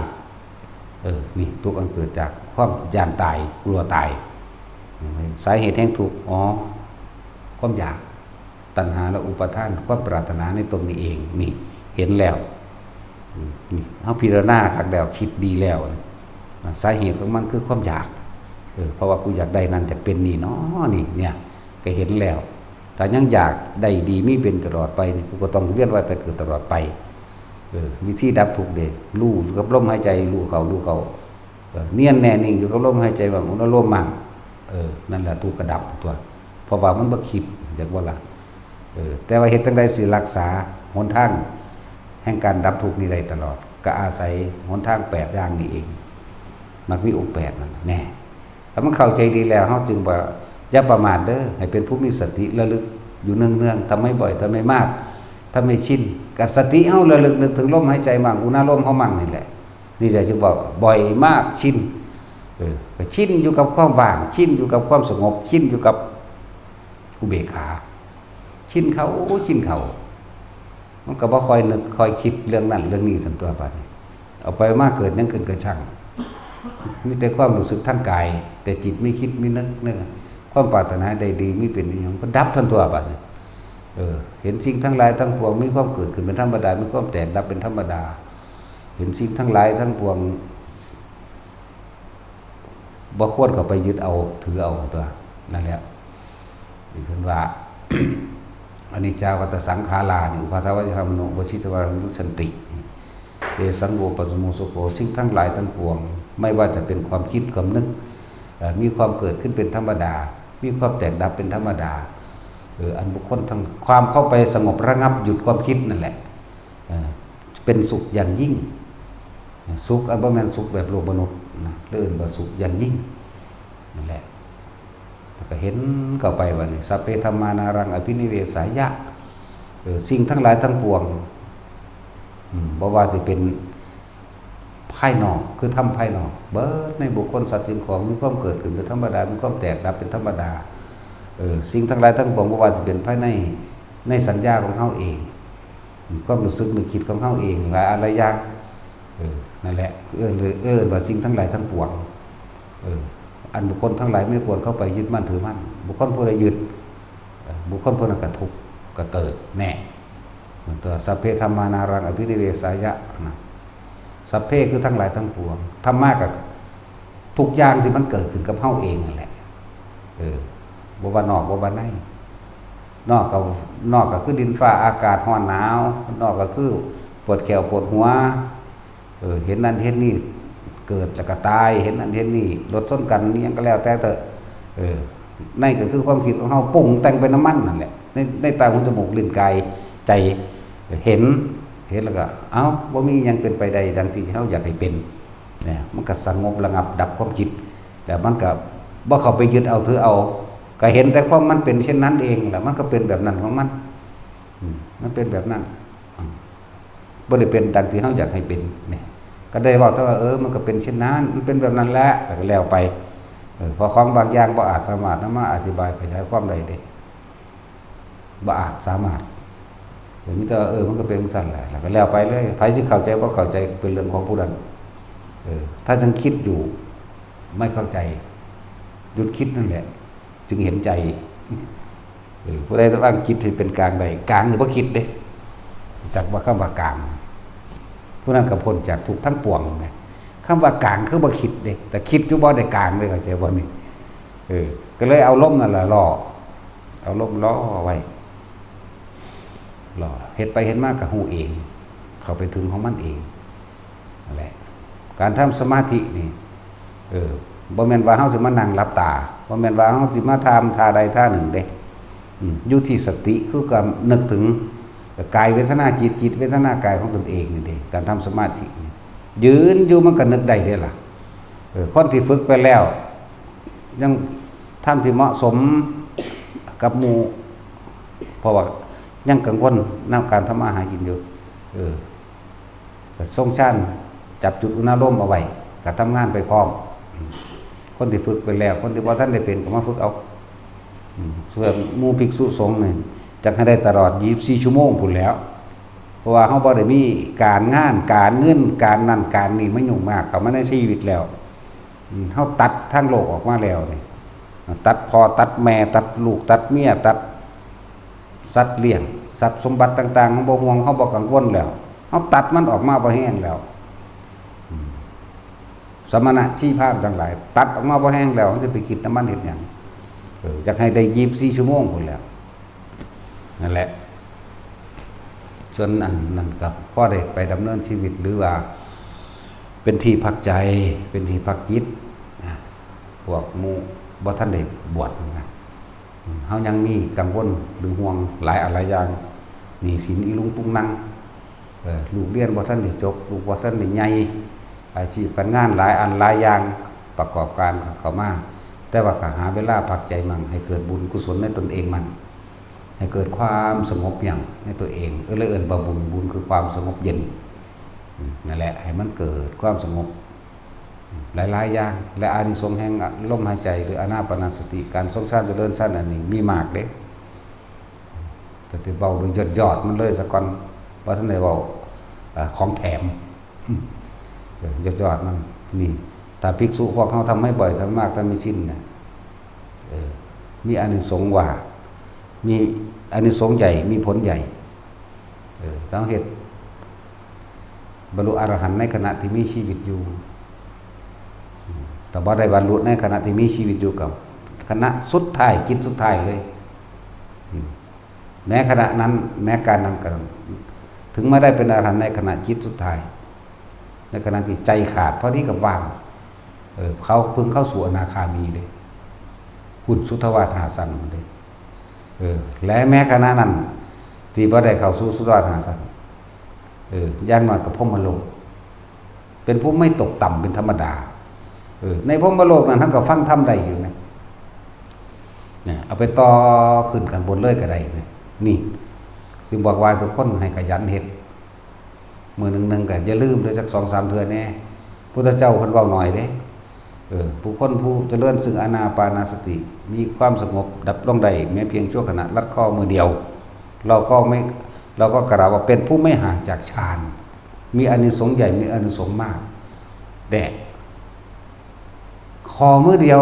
เออ นี่ทุกข์อันเกิดจากความย้านตาย กลัวตาย สาเหตุแห่งทุกข์ อ๋อ ความอยาก ตัณหาและอุปาทาน ความปรารถนาในตนนี้เอง นี่ เห็นแล้ว อืม นี่ เฮาพิจารณาคักแล้ว คิดดีแล้ว สาเหตุของมันคือความอยาก เออ เพราะว่ากูอยากได้นั่น อยากเป็นนี่เนาะ นี่ เนี่ย ก็เห็นแล้ว ถ้ายังอยากได้ดีมีเป็นตลอดไปนี่ กูก็ต้องเวียนว่ายตายเกิดตลอดไป เออ วิธีดับทุกข์เด้ รู้อยู่กับลมหายใจ รู้เข้า รู้เข้า เออ เนียนแน่นิ่งอยู่กับลมหายใจว่าง อนุโลมมั่ง เออ นั่นแหละทุกข์ก็ดับตัว เพราะว่ามันบ่คิด จักบ่ล่ะ เออ แต่ว่าเฮ็ดจั่งใดสิรักษาหนทางแห่งการดับทุกข์นี้ได้ตลอด ก็อาศัยหนทางแปดอย่างนี้เอง มรรคมีองค์แปดนั่นแหละ แน่ ถ้ามันเข้าใจดีแล้ว เฮาจึงว่าอย่าประมาทเด้อ ให้เป็นผู้มีสติระลึกอยู่เนืองๆ ทำให้บ่อย ทำให้มาก ทำให้ชิน กับสติเฮาระลึกนึกถึงลมหายใจมั่ง อุณาโลมเฮามั่งนี่แหละ นี่แหละจึงบอกบ่อยมากชิน เออ ก็ชินอยู่กับความว่าง ชินอยู่กับความสงบ ชินอยู่กับอุเบกขา ชินเข้า ชินเข้า มันก็บ่ค่อยนึกค่อยคิดเรื่องนั้นเรื่องนี้ซั่นตัวบัดนี้ เอาไปมาเกิดหยังขึ้นก็ช่าง มีแต่ความรู้สึกทางกาย แต่จิตไม่คิดไม่นึก นึก ความปรารถนาได้ดีมีเป็นอยู่หยังก็ดับทันตัวบัดนี้ เออ เห็นสิ่งทั้งหลายทั้งปวงมีความเกิดขึ้นเป็นธรรมดา มีความแตกดับเป็นธรรมดา เห็นสิ่งทั้งหลายทั้งปวง บ่ควรเข้าไปยึดเอาถือเอาตัว นั่นแหละ เพิ่นว่า อนิจจาวัตตสังขารานี่ อุปาทวะธรรมโน วชิตวานุสสันติ เตสังโวปัสสโมสุโข สิ่งทั้งหลายทั้งปวง ไม่ว่าจะเป็นความคิดความนึก เอ่อ มีความเกิดขึ้นเป็นธรรมดา มีความแตกดับเป็นธรรมดา เออ อันบุคคลทั้ง ความเข้าไปสงบระงับหยุดความคิดนั่นแหละ เออ เป็นสุขอย่างยิ่ง สุขอันบ่แม่นสุขแบบโลกมนุษย์นะ เอิ้นว่าสุขอย่างยิ่ง นั่นแหละ แล้วก็เห็นเข้าไปว่านี่ สัพเพธัมมานารังอภินิเวสายะ เออ สิ่งทั้งหลายทั้งปวง อืม บ่ว่าสิเป็นภายนอก คือธรรมภายนอก เบิดในบุคคลสัตว์สิ่งของ มีความเกิดขึ้นเป็นธรรมดา มีความแตกดับเป็นธรรมดา เออ สิ่งทั้งหลายทั้งปวง บ่ว่าสิเป็นภายใน ในสัญญาของเฮาเอง ความรู้สึกนึกคิดของเฮาเอง หลายอันหลายอย่าง เออ นั่นแหละ เอิ้นเลย เอิ้นว่าสิ่งทั้งหลายทั้งปวง เออ อันบุคคลทั้งหลายไม่ควรเข้าไปยึดมั่นถือมั่น บุคคลผู้ใดยึด เออ บุคคลผู้นั้นก็ทุกข์ก็เกิดแน่ ตัวสัพเพธัมมานารังอภินิเวสายะนะ สัพเพคือทั้งหลายทั้งปวง ธัมมาก็ทุกอย่างที่มันเกิดขึ้นกับเฮาเองนั่นแหละ เออ บ่ว่านอกบ่ว่าใน นอกก็ นอกก็คือดินฟ้าอากาศร้อนหนาว นอกก็คือปวดแข้วปวดหัว เออ เห็นนั่นเห็นนี่เกิดแล้วก็ตาย เห็นนั่นเห็นนี่รถชนกันนี่หยังก็แล้วแต่เถอะ เออ ในก็คือความคิดของเฮาปรุงแต่งเป็นน้ำมันนั่นแหละ ใน ในตาหูจมูกลิ้นกายใจ เห็น เห็นแล้วก็ เอ้า บ่มีหยังเป็นไปได้ดังที่เฮาอยากให้เป็น เนี่ย มันก็สงบระงับดับความคิด แล้วมันก็บ่เข้าไปยึดเอาถือเอา ก็เห็นแต่ความมันเป็นเช่นนั้นเอง แล้วมันก็เป็นแบบนั้นของมัน อืม มันเป็นแบบนั้น อืม บ่ได้เป็นดังที่เฮาอยากให้เป็น เนี่ย ก็ได้เว้าแต่ว่า เออ มันก็เป็นเช่นนั้น มันเป็นแบบนั้นแหละ แล้วก็แล้วไป เออ เพราะของบางอย่างบ่อาจสามารถนำมาอธิบายขยายความได้เด้ บ่อาจสามารถ เออ มีแต่ว่า เออ มันก็เป็นจั่งซั้นแหละ แล้วก็แล้วไปเลย ไผสิเข้าใจบ่เข้าใจก็เป็นเรื่องของผู้นั้น เออ ถ้ายังคิดอยู่ ไม่เข้าใจ หยุดคิดนั่นแหละ จึงเห็นใจ เออ ผู้ใดวางจิตให้เป็นกลางได้ กลางนี่บ่คิดเด้ จักว่าคำว่ากลาง ผู้นั้นก็พ้นจากทุกข์ทั้งปวงนะ คำว่ากลางคือบ่คิดเด้ แต่คิดอยู่บ่ได้กลางเลย เข้าใจบ่นี่ เออ ก็เลยเอาลมนั่นล่ะล่อ เอาลมล่อไว้ ล่อ เฮ็ดไปเฮ็ดมาก็ฮู้เอง เข้าไปถึงของมันเอง นั่นแหละ การทำสมาธินี่ เออ บ่แม่นว่าเฮาสิมานั่งหลับตา บ่แม่นว่าเฮาสิมาทำท่าใดท่าหนึ่งเด้ อืม อยู่ที่สติ คือการนึกถึงกายเวทนาจิต จิตเวทนากายของตนเองนี่เด้ การทำสมาธินี่ ยืนอยู่มันก็นึกได้เด้ล่ะ เออ คนที่ฝึกไปแล้ว ยังทำที่เหมาะสมกับหมู่ เพราะว่ายังกังวลนำการทำมาหากินอยู่ เออ ก็ทรงฌานจับจุดอุณาโลมเอาไว้ ก็ทำงานไปพร้อม คนที่ฝึกไปแล้ว คนที่บ่ทันได้เป็นก็มาฝึกเอา อืม ส่วนหมู่ภิกษุสงฆ์นี่ จักให้ได้ตลอดยี่สิบสี่ชั่วโมงพู้นแหล้ว เพราะว่าเฮาบ่ได้มีการงาน การเงิน การนั่นการนี่มายุ่งมากเข้ามาในชีวิตแล้ว อืม เฮาตัดทางโลกออกมาแล้วนี่ ตัดพ่อ ตัดแม่ ตัดลูก ตัดเมีย ตัดสัตว์เลี้ยง ทรัพย์สมบัติต่างๆ เฮาบ่ห่วง เฮาบ่กังวลแล้ว เฮาตัดมันออกมาบ่แฮงแล้ว อืม สมณะชีพราหมณ์ทั้งหลาย ตัดออกมาบ่แฮงแล้ว มันจะไปคิดนำมันเฮ็ดหยัง เออ อยากให้ได้ยี่สิบสี่ชั่วโมงพู้นแหล้ว นั่นแหละ ส่วนอันนั้นก็พอได้ไปดำเนินชีวิต หรือว่าเป็นที่พักใจ เป็นที่พักจิตนะ พวกหมู่บ่ทันได้บวชนะ เฮายังมีกังวลหรือห่วงหลายอันหลายอย่าง หนี้สินอีลุงตุงนัง เออ ลูกเรียนบ่ทันได้จบ ลูกบ่ทันได้ใหญ่ อาชีพการงานหลายอันหลายอย่างประกอบการเข้ามา แต่ว่าก็หาเวลาพักใจมั่ง ให้เกิดบุญกุศลในตนเองมั่ง ให้เกิดความสงบอย่างในตัวเอง เออ เลยเอิ้นว่าบุญ บุญคือความสงบเย็น อืม นั่นแหละ ให้มันเกิดความสงบ หลายๆอย่าง และอานิสงส์แห่งลมหายใจ หรืออานาปานสติ การทรงฌานเจริญฌานอันนี้มีมากเด้ แต่ที่เว้าโดยยอดๆมันเลยซะก่อน บ่ทันได้เว้า เอ่อ ของแถม เออ ยอดๆมัน นี่ ถ้าภิกษุพวกเฮาทำให้บ่อย ทำมาก ทำให้ชินน่ะ เออ มีอานิสงส์ว่า มีอานิสงส์ใหญ่ มีผลใหญ่ เออ ต้องเฮ็ด บรรลุอรหันต์ในขณะที่มีชีวิตอยู่ อืม แต่บ่ได้บรรลุในขณะที่มีชีวิตอยู่ กับขณะสุดท้าย จิตสุดท้ายเลย อืม แม้ขณะนั้น แม้การนั้นก็ ถึงมาได้เป็นอรหันต์ในขณะจิตสุดท้าย ในขณะที่ใจขาด พอดีกับว่าง เออ เขาเพิ่งเข้าสู่อนาคามีเด้ คุณสุทธาวาสหาสันเด้ เออ และแม้ขณะนั้น ที่บ่ได้เข้าสู่สุทธาวาสหาสัน เออ อย่างน้อยก็พรหมโลก เป็นผู้ไม่ตกต่ำเป็นธรรมดา เออ ในพรหมโลกนั้น ท่านก็ฟังธรรมได้อยู่นะ เนี่ย เอาไปต่อขึ้นข้างบนเลยก็ได้นะ นี่ จึงบอกว่าทุกคนให้ขยันเฮ็ด มื้อหนึ่งๆก็อย่าลืมเด้อ จักสองสามเทื่อแน่ พุทธเจ้าเพิ่นเว้าน้อยเด้ เออ ผู้คนผู้เจริญซึ่งอานาปานสติ มีความสงบดับลงได้แม้เพียงชั่วขณะ ลัดข้อมือเดียว เราก็ไม่ เราก็กล่าวว่าเป็นผู้ไม่ห่างจากฌาน มีอานิสงส์ใหญ่ มีอานิสงส์มาก แด่ ข้อมือเดียว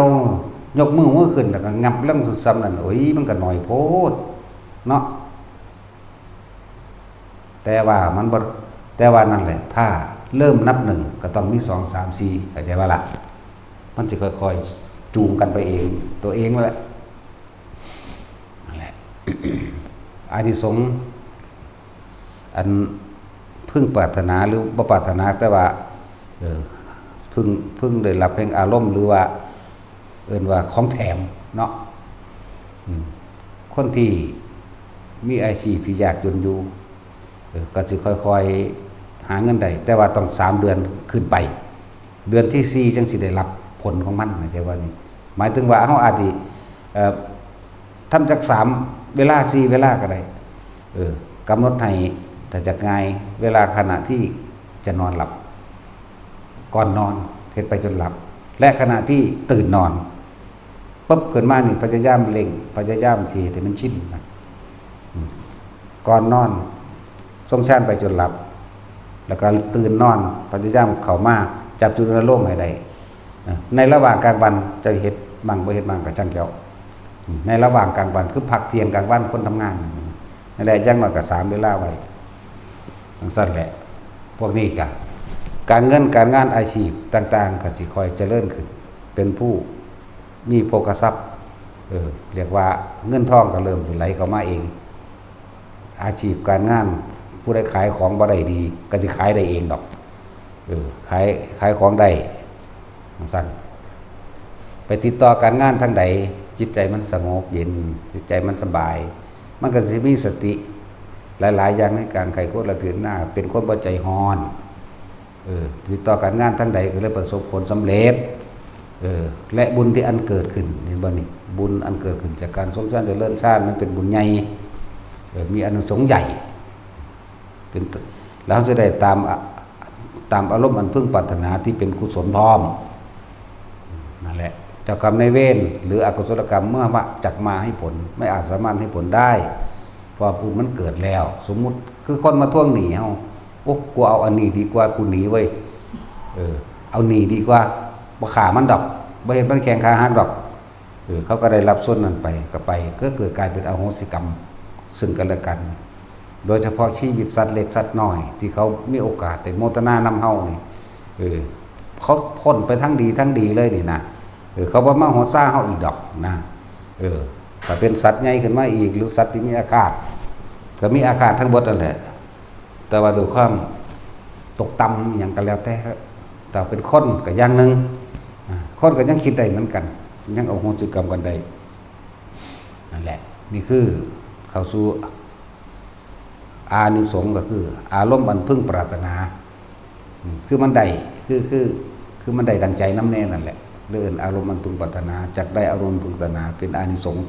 ยกมือมือขึ้นแล้วก็งับลงซ้ำนั่น โอ้ย มันก็น้อยโพดเนาะ แต่ว่ามันบ่ แต่ว่านั่นแหละ ถ้าเริ่มนับหนึ่งก็ต้องมีสอง สาม สี่ เข้าใจบ่ล่ะ มันสิค่อยๆจูงกันไปเอง ตัวเองนั่นแหละ นั่นแหละ อานิสงส์ อันพึงปรารถนาหรือบ่ปรารถนา แต่ว่า เออ พึง พึงได้รับแห่งอารมณ์ หรือว่า เอิ้นว่าของแถมเนาะ อืม คนที่มีอาชีพที่ยากจนอยู่ เออ ก็สิค่อยๆหาเงินได้ แต่ว่าต้องสามเดือนขึ้นไป เดือนที่สี่จั่งสิได้รับผลของมัน เข้าใจบ่นี่ หมายถึงว่าเฮาอาจสิ เอ่อ ทำจักสามเวลา สี่เวลาก็ได้ เออ กำหนดให้ ถ้าจักง่าย เวลาขณะที่จะนอนหลับ ก่อนนอน เฮ็ดไปจนหลับ และขณะที่ตื่นนอน ปุ๊บขึ้นมานี่ พยายามเร่ง พยายามที่ให้มันชินนะ อืม ก่อนนอน ทรงฌานไปจนหลับ แล้วก็ตื่นนอน พยายามเข้ามาจับจุดอารมณ์ให้ได้ อ่ะ ในระหว่างกลางวันจะเฮ็ดมั่งบ่เฮ็ดมั่งก็ช่างเจ้า อืม ในระหว่างกลางวัน คือพักเที่ยงกลางวันคนทำงาน นั่นแหละ อย่างน้อยก็สามเวลาไว้ จั่งซั้นแหละ พวกนี้ก็ การเงินการงานอาชีพต่างๆ ก็สิค่อยเจริญขึ้น เป็นผู้มีโภคทรัพย์ เออ เรียกว่าเงินทองก็เริ่มสิไหลเข้ามาเอง อาชีพการงาน ผู้ใดขายของบ่ได้ดี ก็สิขายได้เองดอก เออ ขาย ขายของได้ จั่งซั้น ไปติดต่อการงานทางใด จิตใจมันสงบเย็น จิตใจมันสบาย มันก็สิมีสติ หลายๆอย่างในการใคร่ครวญและพิจารณา เป็นคนบ่ใจฮ้อน เออ ติดต่อการงานทางใดก็เลยประสบผลสำเร็จ เออ และบุญที่อันเกิดขึ้น เห็นบ่นี่ บุญอันเกิดขึ้นจากการทรงฌานเจริญฌาน มันเป็นบุญใหญ่ เออ มีอานิสงส์ใหญ่ เป็นต้น แล้วจะได้ตามอะ ตามอารมณ์อันพึงปรารถนาที่เป็นกุศลพร้อม นั่นแหละ เจ้ากรรมนายเวรหรืออกุศลกรรมเมื่อมา จักมาให้ผล ไม่อาจสามารถให้ผลได้ เพราะบุญมันเกิดแล้ว สมมุติคือคนมาทวงหนี้เฮา โอ้ กูเอาอันนี้ดีกว่า กูหนีเว้ย เออ เอาหนี้ดีกว่า บ่ฆ่ามันดอก บ่เฮ็ดมันแข้งขาหักดอก เออ เขาก็ได้รับส่วนนั้นไป ก็ไป ก็เกิดกลายเป็นอโหสิกรรม ซึ่งกันและกัน โดยเฉพาะชีวิตสัตว์เล็กสัตว์น้อย ที่เขามีโอกาสได้โมทนานำเฮานี่ เออ เขาพ้นไปทั้งดีทั้งดีเลยนี่นะ เออ เขาบ่มาโหดซาเฮาอีกดอกนะ เออ ถ้าเป็นสัตว์ใหญ่ขึ้นมาอีก หรือสัตว์ที่มีอาฆาต ก็มีอาฆาตทั้งหมดนั่นแหละ แต่ว่าด้วยความตกต่ำหยังก็แล้วแต่ แต่เป็นคนก็อย่างหนึ่ง อ่า คนก็ยังคิดได้เหมือนกัน ยังอโหสิกรรมกันได้ นั่นแหละ นี่คือเข้าสู่อานิสงส์ ก็คืออารมณ์อันพึงปรารถนา อืม คือมันได้ คือ คือ คือมันได้ดังใจนำแน่นั่นแหละ เรื่องอารมณ์อันพึงปรารถนา จักได้อารมณ์พึงปรารถนา เป็นอานิสงส์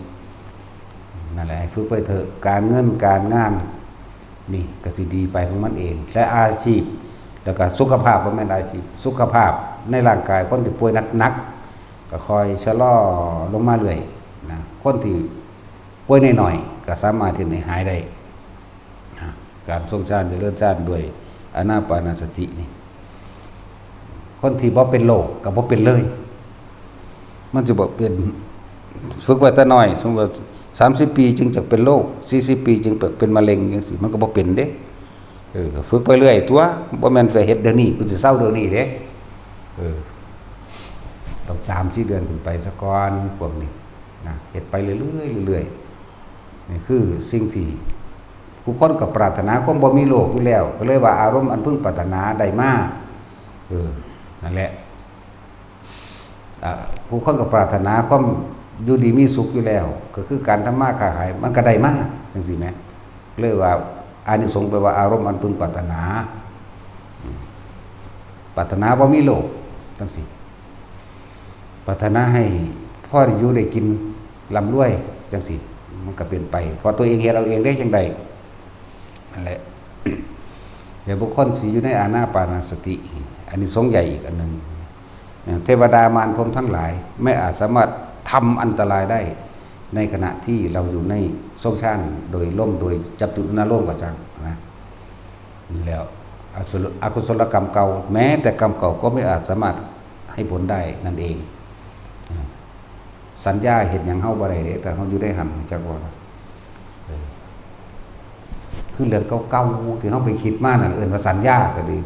นั่นแหละ ให้ฝึกไปเถอะ การเงินการงาน นี่ก็สิดีไปของมันเอง และอาชีพ แล้วก็สุขภาพ บ่แม่นอาชีพ สุขภาพในร่างกาย คนที่ป่วยหนักๆ ก็ค่อยชะลอลงมาเรื่อยนะ คนที่ป่วยน้อยๆ ก็สามารถที่จะหายได้นะ การทรงฌานเจริญฌานด้วยอานาปานสตินี่ คนที่บ่เป็นโรคก็บ่เป็นเลย มันจะบ่เป็น ฝึกไว้แต่น้อย สมมุติว่าสามสิบปีจึงจะเป็นโรค สี่สิบปีจึงเป็นมะเร็งจังซี่ มันก็บ่เป็นเด้ เออ ฝึกไปเรื่อยตัว บ่แม่นไปเฮ็ดเดี๋ยวนี้ กูสิเซาเดี๋ยวนี้เด้ เออ ต้องสามสี่เดือนขึ้นไปซะก่อน พวกนี้นะ เฮ็ดไปเรื่อยๆ เรื่อยๆ นี่คือสิ่งที่ผู้คนก็ปรารถนาความบ่มีโรคอยู่แล้ว ก็เลยว่าอารมณ์อันพึงปรารถนาได้มา เออ นั่นแหละ อ่า ผู้คนก็ปรารถนาความอยู่ดีมีสุขอยู่แล้ว ก็คือการทำมาค้าขาย มันก็ได้มา จังซี่แหม เลยว่าอานิสงส์แปลว่าอารมณ์อันพึงปรารถนา อืม ปรารถนาบ่มีโรค จังซี่ ปรารถนาให้พอได้อยู่ได้กิน ร่ำรวย จังซี่ มันก็เป็นไป เพราะตัวเองเฮ็ดเอาเองได้จังใด นั่นแหละ เดี๋ยวบุคคลสิอยู่ในอานาปานสติ อานิสงส์ใหญ่อีกอันหนึ่ง เทวดามารพรหมทั้งหลาย ไม่อาจสามารถทำอันตรายได้ ในขณะที่เราอยู่ในทรงฌานโดยลม โดยจับจุดนารมณ์ก็จังนะ แล้ว อกุศล อกุศลกรรมเก่า แม้แต่กรรมเก่าก็ไม่อาจสามารถให้ผลได้นั่นเอง สัญญาเฮ็ดหยังเฮาบ่ได้เด้ แต่เฮาอยู่ในหั่น จักว่า เออ คือเรื่องเก่าๆ ที่เฮาไปคิดมานั่น เอิ้นว่าสัญญาก็ดี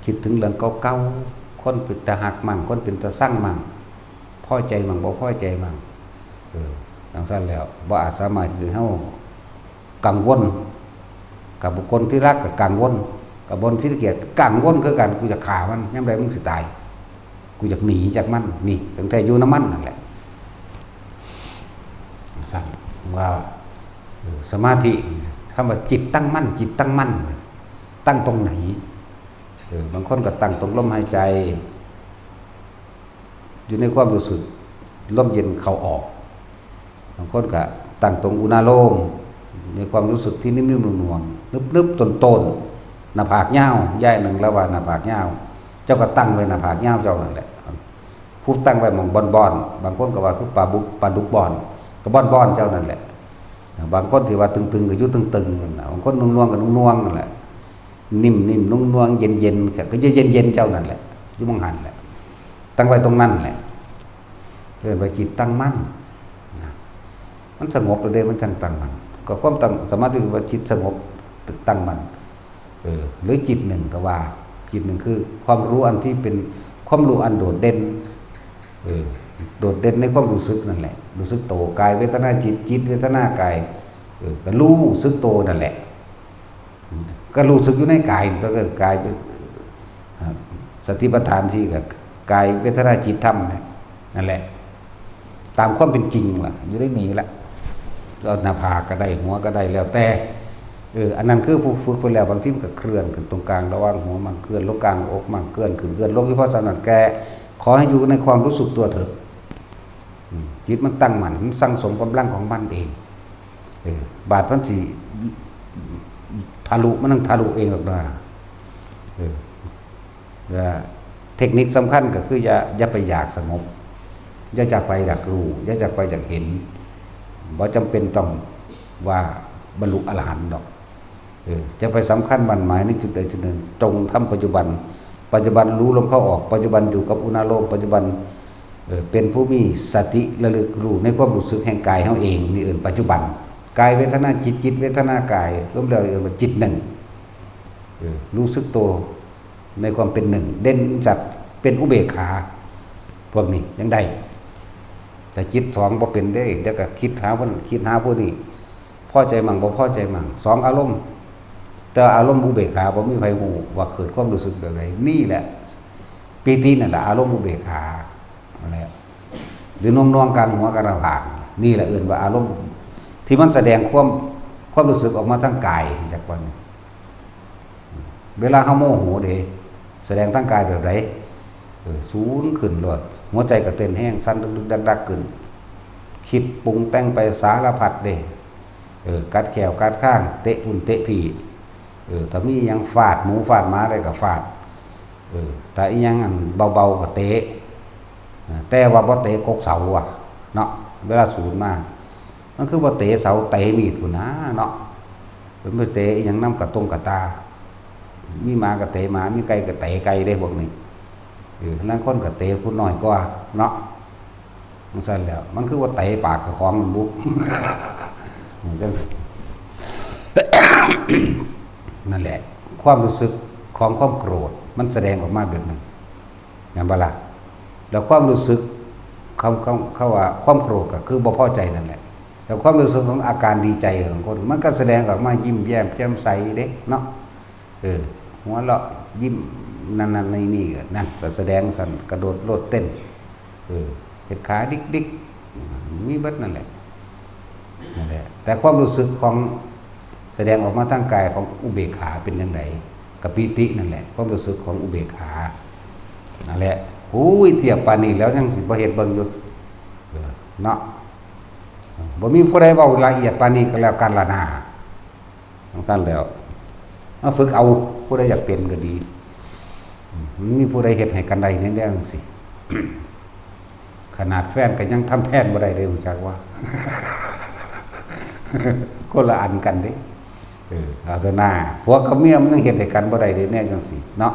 คิดถึงเรื่องเก่าๆ คนเป็นตาฮักมั่ง คนเป็นตาซังมั่ง พอใจมั่ง บ่พอใจมั่ง เออ จังซั่นแล้ว บ่อาจสามารถที่เฮากังวล กับบุคคลที่รักก็กังวล กับบุคคลที่เกลียดก็กังวลคือกัน กูจะฆ่ามัน ยามใดมึงสิตาย กูอยากหนีจากมัน นี่ ตั้งแต่อยู่นำมันนั่นแหละ ซั่นว่า เออ สมาธิ คำว่าจิตตั้งมั่น จิตตั้งมั่น ตั้งตรงไหน เออ บางคนก็ตั้งตรงลมหายใจ อยู่ในความรู้สึกลมเย็นเข้าออก บางคนก็ตั้งตรงอุณาโลม ในความรู้สึกที่นิ่มๆ นวลๆ นึบๆ ต้นๆ หน้าผากยาว ยายหนึ่งแล้วว่าหน้าผากยาว เจ้าก็ตั้งไว้หน้าผากยาวเจ้านั่นแหละ ผู้ตั้งไว้หม่องบอนๆ บางคนก็ว่าคือปลาบุก ปลาดุกบอน ก็บอนๆ เจ้านั่นแหละ บางคนที่ว่าตึงๆ ก็อยู่ตึงๆ นั่นน่ะ บางคนนุ่งนวงก็นุ่งนวงนั่นแหละ นิ่มๆ นุ่งนวง เย็นๆ ก็อยู่เย็นๆ เจ้านั่นแหละ อยู่หม่องหั่นแหละ ตั้งไว้ตรงนั้นแหละ เอิ้นว่าจิตตั้งมั่นนะ มันสงบแล้วเด้ มันจังตั้งมั่น ก็ความตั้งสมาธิว่าจิตสงบตั้งมั่น เออ หรือจิตหนึ่งก็ว่า จิตหนึ่งคือความรู้อันที่เป็นความรู้อันโดดเด่น เออ โดดเด่นในความรู้สึกนั่นแหละ รู้สึกโต กายเวทนาจิต จิตเวทนากาย เออ ก็รู้สึกโตนั่นแหละ ก็รู้สึกอยู่ในกาย ก็คือกายเป็น อ่า สติปัฏฐานสี่ ก็กายเวทนาจิตธรรมเนี่ย นั่นแหละ ตามความเป็นจริงล่ะ อยู่ในนี้ละ ก็หน้าผากก็ได้ หัวก็ได้ แล้วแต่ เออ อันนั้นคือผู้ฝึกไปแล้ว บางทีมันก็เคลื่อนขึ้นตรงกลางระหว่างหัวมั่ง เคลื่อนลงกลางอกมั่ง เคลื่อนขึ้น เคลื่อนลง อยู่เพราะฉะนั้นแก ขอให้อยู่ในความรู้สึกตัวเถอะ อืม จิตมันตั้งมั่น มันสั่งสมกำลังของมันเอง เออ บาดมันสิทะลุ มันต้องทะลุเองหรอกนะ เออ และเทคนิคสำคัญก็คืออย่า อย่าไปอยากสงบ อย่าจากไปอยากรู้ อย่าจากไปอยากเห็น บ่จำเป็นต้องว่าบรรลุอรหันต์ดอก เออ จะไปสำคัญมั่นหมายในจุดใดจุดหนึ่ง จงทำปัจจุบัน ปัจจุบันรู้ลมเข้าออก ปัจจุบันอยู่กับอุณาโลม ปัจจุบัน เออ เป็นผู้มีสติระลึกรู้ในความรู้สึกแห่งกายเฮาเอง นี่เอิ้นปัจจุบัน กายเวทนาจิต จิตเวทนากาย รวมแล้วเอิ้นว่าจิตหนึ่ง เออ รู้สึกตัวในความเป็นหนึ่ง เด่นชัด เป็นอุเบกขา พวกนี้ยังได้ แต่จิตสองบ่เป็นเด้ เดี๋ยวก็คิดหาคน คิดหาผู้นี้ พอใจมั่งบ่พอใจมั่ง สองอารมณ์ แต่อารมณ์อุเบกขาบ่มีไผฮู้ว่าเกิดความรู้สึกแบบใด นี่แหละ ปีตินั่นแหละ อารมณ์อุเบกขานั่นแหละ หรือหน่วงๆกลางหัวกลางหน้าผาก นี่แหละเอิ้นว่าอารมณ์ ที่มันแสดงความ ความรู้สึกออกมาทางกาย จักวัน เวลาเฮาโมโหเด้ แสดงทางกายแบบใด เออ สูนขึ้นโลด หัวใจก็เต้นแฮง สั่นดึกๆดักๆขึ้น คิดปรุงแต่งไปสารพัดเด้ เออ กัดแข้วกัดคาง เตะพุ้นเตะพี้ เออ ถ้ามีหยังฟาดหมูฟาดหมาได้ก็ฟาด เออ ถ้าอีหยังอันเบาๆก็เตะ เออ แต่ว่าบ่เตะกกเสาว่ะ เนาะ เวลาสูนมา มันคือบ่เตะเสาเตะมีดพุ้นนะเนาะ เพิ่นไปเตะอีหยังนำกะตงกะตา มีหมากะเตะหมา มีไก่กะเตะไก่เด้พวกนี้ เออ ลางคนกะเตะผู้น้อยกว่าเนาะ จั่งซั่นแหล้ว มันคือว่าเตะปากเจ้าของมันบุ นั่นแหละ ความรู้สึกของความโกรธ มันแสดงออกมาแบบนั้น แม่นบ่ล่ะ แล้วความรู้สึก เขา เขา เขาว่าความโกรธก็คือบ่พอใจนั่นแหละ แต่ความรู้สึกของอาการดีใจของคน มันก็แสดงออกมายิ้มแย้มแจ่มใสเด้เนาะ เออ หัวเราะยิ้มนั่นๆนี่ๆก็นั่น แสดงสั่น กระโดดโลดเต้น เออ เฮ็ดขาดิกๆ มีเบิดนั่นแหละ นั่นแหละ แต่ความรู้สึกของ แสดงออกมาทางกายของอุเบกขาเป็นจั่งใด กะปีตินั่นแหละ ความรู้สึกของอุเบกขา นั่นแหละ โอ้ย เทียบปานนี้แล้วยังสิบ่เฮ็ดเบิ่งอยู่ เออ เนาะ บ่มีผู้ใดเว้าละเอียดปานนี้ก็แล้วกันล่ะนา จั่งซั่นแล้ว มาฝึกเอา ผู้ใดอยากเป็นก็ดี อืม มันมีผู้ใดเฮ็ดให้กันได้แน่ๆจั่งซี้ ขนาดแฟนก็ยังทำแทนบ่ได้เลย รู้จักว่า คนละอันกันเด้ เออ เอาเถอะนา ผัวกับเมียมันยังเฮ็ดให้กันบ่ได้เด้ แนวจั่งซี้เนาะ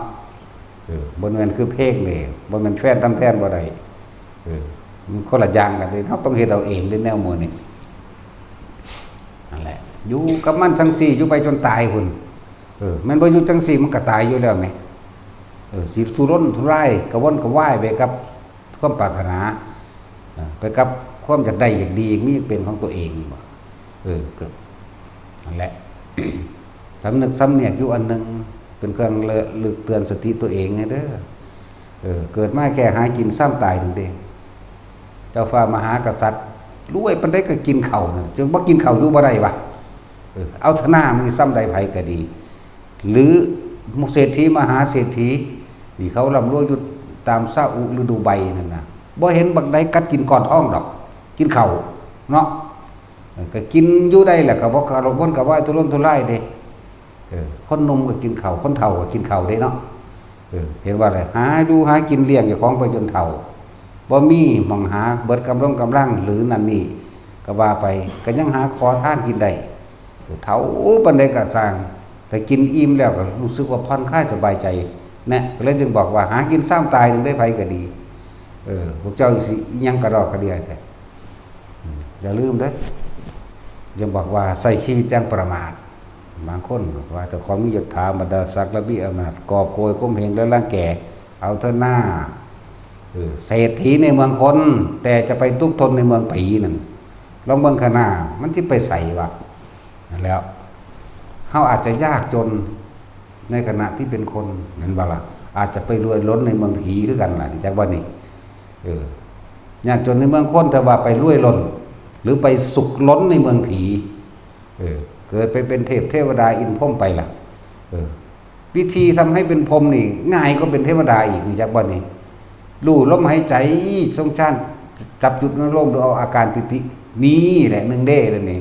เออ บ่แม่นคือเพลงเด้ บ่แม่นแฟนทำแทนบ่ได้ เออ มันคนละอย่างกันเด้ เราต้องเฮ็ดเอาเองเด้ แนวหมู่นี้ นั่นแหละ อยู่กับมันจั่งซี้ อยู่ไปจนตายพุ้น เออ แม่นบ่อยู่จั่งซี้ มันก็ตายอยู่แล้วแหม เออ สิทุรนทุราย กระวนกระวายไปกับความปรารถนา เออ ไปกับความอยากได้อยากดี มีเป็นของตัวเองบ่ เออ ก็ นั่นแหละ สำนึกสำเนียกอยู่อันหนึ่ง เป็นเครื่องระลึกเตือนสติตัวเองไงเด้อ เออ เกิดมาแค่หากินซ้ำตายหนึ่งเด้ เจ้าฟ้ามหากษัตริย์ รวยปานใดก็กินข้าวนั่น จนบ่กินข้าวอยู่บ่ได้วะ เออ เอาเถอะนา มีซ้ำใดไผก็ดี หรือเศรษฐีมหาเศรษฐี ที่เขาร่ำรวยอยู่ตามซาอุหรือดูไบนั่นนะ บ่เห็นบักใดกัดกินก้อนทองดอก กินข้าวเนาะ เออ ก็กินอยู่ได้แหละ ก็บ่กระวนกระวายทุรนทุรายเด้ เออ คนหนุ่มก็กินข้าว คนเฒ่าก็กินข้าวเด้เนาะ เออ เห็นว่าอะไร หาอยู่หากินเลี้ยงเจ้าของไปจนเฒ่า บ่มีหม่องหา เบิดกำลังกำลังหรือนั่นนี่ ก็ว่าไป ก็ยังหาขอทานกินได้ เออ เฒ่าปานใดก็ซ่าง แต่กินอิ่มแล้วก็รู้สึกว่าผ่อนคลายสบายใจ นะ ก็เลยจึงบอกว่าหากินซ้ำตายหนึ่งได้ไผก็ดี เออ พวกเจ้าสิอิหยังกระดอกกระเดียแท้ อืม อย่าลืมเด้อ ยังบอกว่าใช้ชีวิตอย่างประมาท บางคนบอกว่าเจ้าของมียศถาบรรดาศักดิ์และมีอำนาจ กอบโกยข่มเหงและรังแก เอาเถอะหน้า เออ เศรษฐีในเมืองคน แต่จะไปทุกข์ทนในเมืองผีนั่น ลองเบิ่งข้างหน้า มันสิไปไสวะ นั่นแหล้ว เฮาอาจจะยากจนในขณะที่เป็นคน แม่นบ่ล่ะ อาจจะไปรวยล้นในเมืองผีคือกันล่ะ จักว่านี่ เออ ยากจนในเมืองคน แต่ว่าไปรวยล้น หรือไปสุขล้นในเมืองผี เออ เกิดไปเป็นเทพเทวดาอินทร์พรหมไปล่ะ เออ วิธีทำให้เป็นพรหมนี่ ง่ายกว่าเป็นเทวดาอีก จักว่านี่ ลู่ลมหายใจ ทรงฌาน จับจุดอนุโลม หรือเอาอาการปีติ นี่แหละหนึ่งเด้แล้วนี่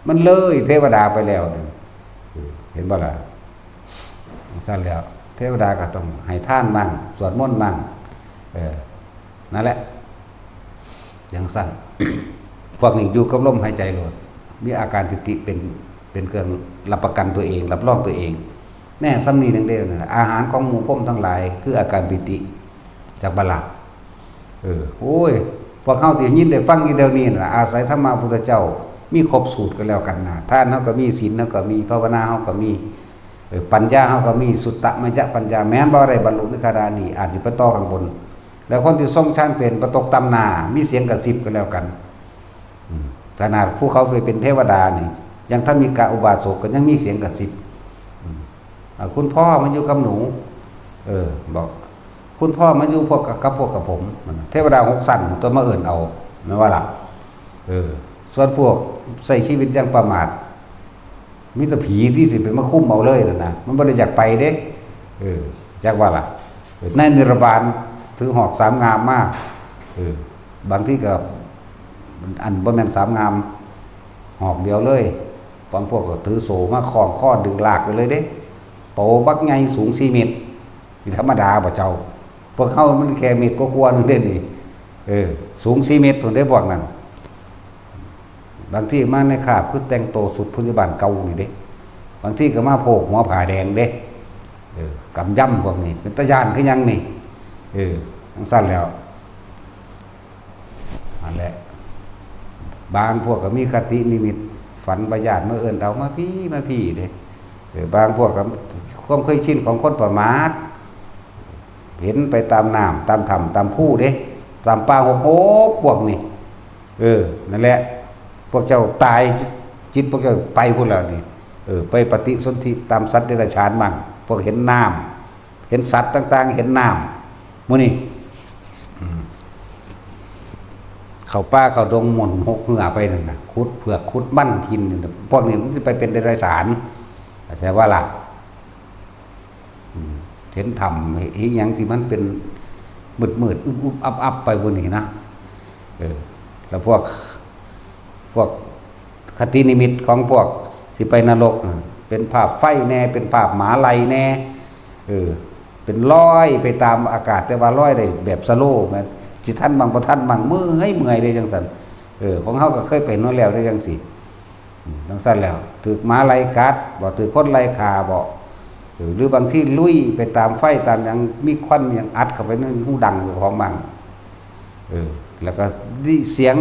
มันเลยเทวดาไปแล้วนี่ เห็นบ่ล่ะ ซั่นแล้ว เทวดาก็ต้องให้ทานมั่ง สวดมนต์มั่ง เออ นั่นแหละ จั่งซั่น พวกนี้อยู่กับลมหายใจโลด มีอาการปีติเป็น เป็นเครื่องรับประกันตัวเอง รับรองตัวเอง แน่ ส่ำนี้หนึ่งเด้อนะ อาหารของหมู่พรหมทั้งหลาย คืออาการปีติ จักบ่ล่ะ เออ โอ้ย พวกเฮาที่ยินได้ฟังอยู่เดี๋ยวนี้น่ะ อาศัยธรรมะพุทธเจ้า มีครบสูตรก็แล้วกันนะ ทานเฮาก็มี ศีลเฮาก็มี ภาวนาเฮาก็มี เออ ปัญญาเฮาก็มี สุตตมยปัญญา แม้นบ่ได้บรรลุนิพพานนี่ อาจสิไปต่อข้างบน แล้วคนที่ทรงฌานเป็นบ่ตกต่ำหน้า มีเสียงกระซิบก็แล้วกัน อืม ขนาดผู้เขาไปเป็นเทวดานี่ ยังถ้ามีกะอุบาสกก็ยังมีเสียงกระซิบ อืม อ่า คุณพ่อมาอยู่กับหนู เออ บอก คุณพ่อมาอยู่พวกกับ กับพวกกับผม เทวดาหกชั้นตัวมาเอิ้นเอา แม่นว่าล่ะ เออ ส่วนพวกใช้ชีวิตอย่างประมาท มีแต่ผีที่สิไปมาคุมเอาเลยนั่นนะ มันบ่ได้อยากไปเด้ เออ จักว่าล่ะ เออ ในนิรบาลถือหอกสามงามมา เออ บางทีก็ อันบ่แม่นสามงาม หอกเดียวเลย บางพวกก็ถือโซ่มาคล้องคอดึงลากไปเลยเด้ โตบักใหญ่สูงสี่เมตร นี่ธรรมดาบ่เจ้า พวกเฮามันแค่เมตรกว่าๆ นึงเด้นี่ เออ สูงสี่เมตรพุ้นเด้พวกนั้น บางทีมาในคราบคือแต่งโตสุดพยาบาลเก่านี่เด้ บางทีก็มาโพกหัวผ้าแดงเด้ เออ กำยำพวกนี้ เป็นตาย้านคือหยังนี่ เออ จั่งซั้นแล้ว นั่นแหละ บางพวกก็มีคตินิมิต ฝันว่าญาติมาเอิ้นเอา มาพี้ มาพี้เด้ เออ บางพวกก็ความเคยชินของคนประมาท เห็นไปตามน้ำ ตามถ้ำ ตามภูเด้ ตามป่าหกๆ พวกนี้ เออ นั่นแหละ พวกเจ้าตาย จิตพวกเจ้าไปพุ้นแล้วนี่ เออ ไปปฏิสนธิตามสัตว์เดรัจฉานมั่ง พวกเห็นน้ำ เห็นสัตว์ต่างๆ เห็นน้ำ หมู่นี้ อืม เข้าป่าเข้าดงหม่นหกเหือไปนั่นน่ะ ขุดเผือกขุดมันกินนั่นน่ะ พวกนี้มันสิไปเป็นเดรัจฉาน เข้าใจว่าล่ะ อืม เห็นถ้ำ เห็นหยังที่มันเป็นมืดๆ อึบๆ อับๆ ไปพุ้นนี่นะ เออ แล้วพวก พวกคตินิมิตของพวกที่ไปนรกน่ะ เป็นภาพไฟแน่ เป็นภาพหมาไล่แน่ เออ เป็นลอยไปตามอากาศ แต่ว่าลอยได้แบบสโลว์แม่น สิทันมั่งบ่ทันมั่ง เมื่อย เมื่อยเด้จั่งซั้น เออ ของเฮาก็เคยเป็นมาแล้วเด้จั่งซี้ อืม จั่งซั้นแล้ว ถืกหมาไล่กัดบ่ ถืกคนไล่ฆ่าบ่ เออ หรือบางทีลุยไปตามไฟตามหยัง มีควันมีหยังอัดเข้าไปในหูดังเจ้าของมั่ง เออ แล้วก็ได้เสียง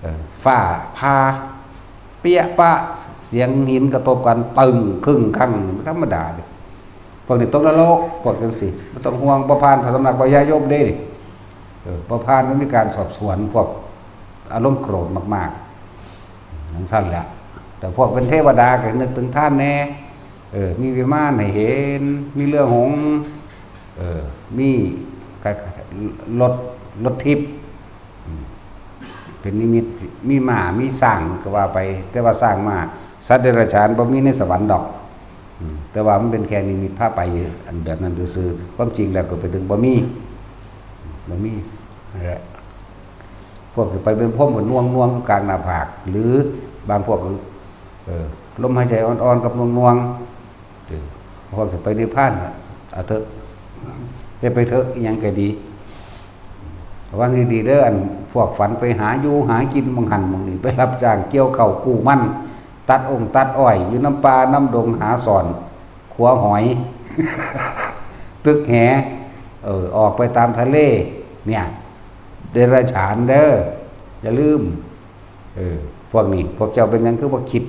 เออ ฟ้าผ่า เปี้ยะปะ เสียงหินกระทบกัน ตึง คึ่ง คั่ง นี่มันธรรมดาเด้ พวกนี้ตกนรก พวกจั่งซี้ บ่ต้องห่วง บ่ผ่านพระสำนักพญายมเด้นี่ เออ บ่ผ่าน มันมีการสอบสวนพวกอารมณ์โกรธมากๆ จั่งซั้นแหละ แต่พวกเป็นเทวดาก็นึกถึงทานแน่ เออ มีวิมานให้เห็น มีเรือหงส์ เออ มีรถ รถทิพย์ อืม เป็นนิมิต มีม้า มีช้างก็ว่าไป แต่ว่าช้างม้า สัตว์เดรัจฉานบ่มีในสวรรค์ดอก อืม แต่ว่ามันเป็นแค่นิมิตพาไป อันแบบนั้นซื่อๆ ความจริงแล้วก็ไปถึงบ่มี บ่มี นั่นแหละ พวกสิไปเป็นพรหมก็น่วงๆ อยู่กลางหน้าผาก หรือบางพวกก็ เออ ลมหายใจอ่อนๆ กับน่วงๆ เออ พวกสิไปนิพพานน่ะ เอาเถอะ ได้ไปเถอะ อิหยังก็ดี ระวังดีๆ เด้อ อันพวกฝันไปหาอยู่หากินหม่องหั่นหม่องนี่ ไปรับจ้างเกี่ยวข้าวกู้มัน ตัดองค์ตัดอ้อย อยู่นำป่านำดง หาซ่อนขัวหอย ตึกแห เออ ออกไปตามทะเล เนี่ย เดรัจฉานเด้อ อย่าลืม เออ พวกนี้ พวกเจ้าเป็นหยังคือบ่คิด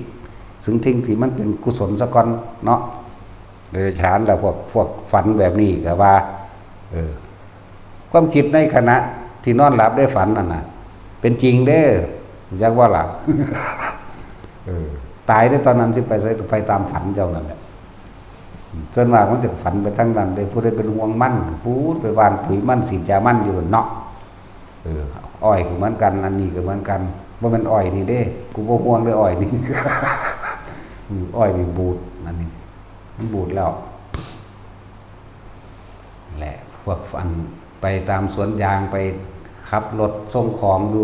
ถึงสิ่งที่มันเป็นกุศลซะก่อนเนาะ เดรัจฉานแล้วพวก พวกฝันแบบนี้ก็ว่า เออ ความคิดในขณะที่นอนหลับได้ฝันนั่นน่ะ เป็นจริงเด้อ จักว่าล่ะ เออ ตายได้ตอนนั้นสิไปไสก็ไปตามฝันเจ้านั่นแหละ ส่วนมากมันจะฝันไปทางนั้นเด้ ผู้ใดเป็นห่วงมัน พูดไปหว่านปุ๋ยมัน ฉีดยามันอยู่เนาะ เออ อ้อยก็เหมือนกัน อันนี้ก็เหมือนกัน บ่แม่นอ้อยนี่เด้ กูบ่ห่วงเด้ออ้อยนี่ อืม อ้อยนี่บูด อันนี้ มันบูดแล้ว แหละ พวกอันไปตามสวนยาง ไปขับรถส่งของอยู่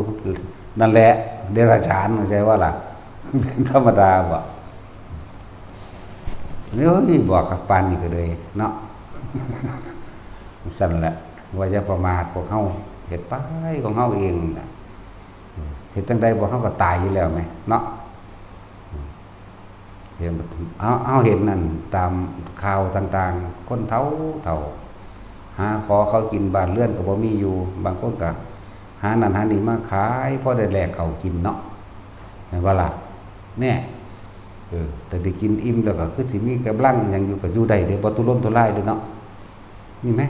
นั่นแหละ เดรัจฉาน เข้าใจว่าล่ะ เป็นธรรมดาบ่ เฮ้ย บอกกับปานนี้ก็เลยเนาะ ซั่นแหละ ว่าอย่าประมาท พวกเฮาเฮ็ดไปของเฮาเองน่ะ เฮ็ดจั่งใดพวกเฮาก็ตายอยู่แล้วแหมเนาะ เห็น เฮา เฮาเห็นนั่นตามข่าวต่างๆ คนเฒ่าเฒ่า หาขอเขากิน บ้านเรือนก็บ่มีอยู่ บางคนก็หานั่นหานี่มาขาย พอได้แลกข้าวกินเนาะ แม่นบ่ล่ะ เนี่ย เออ แต่ได้กินอิ่มแล้วก็คือสิมีกำลังหยังอยู่ ก็อยู่ได้เด้ บ่ทุรนทุรายเด้เนาะ นี่ไหม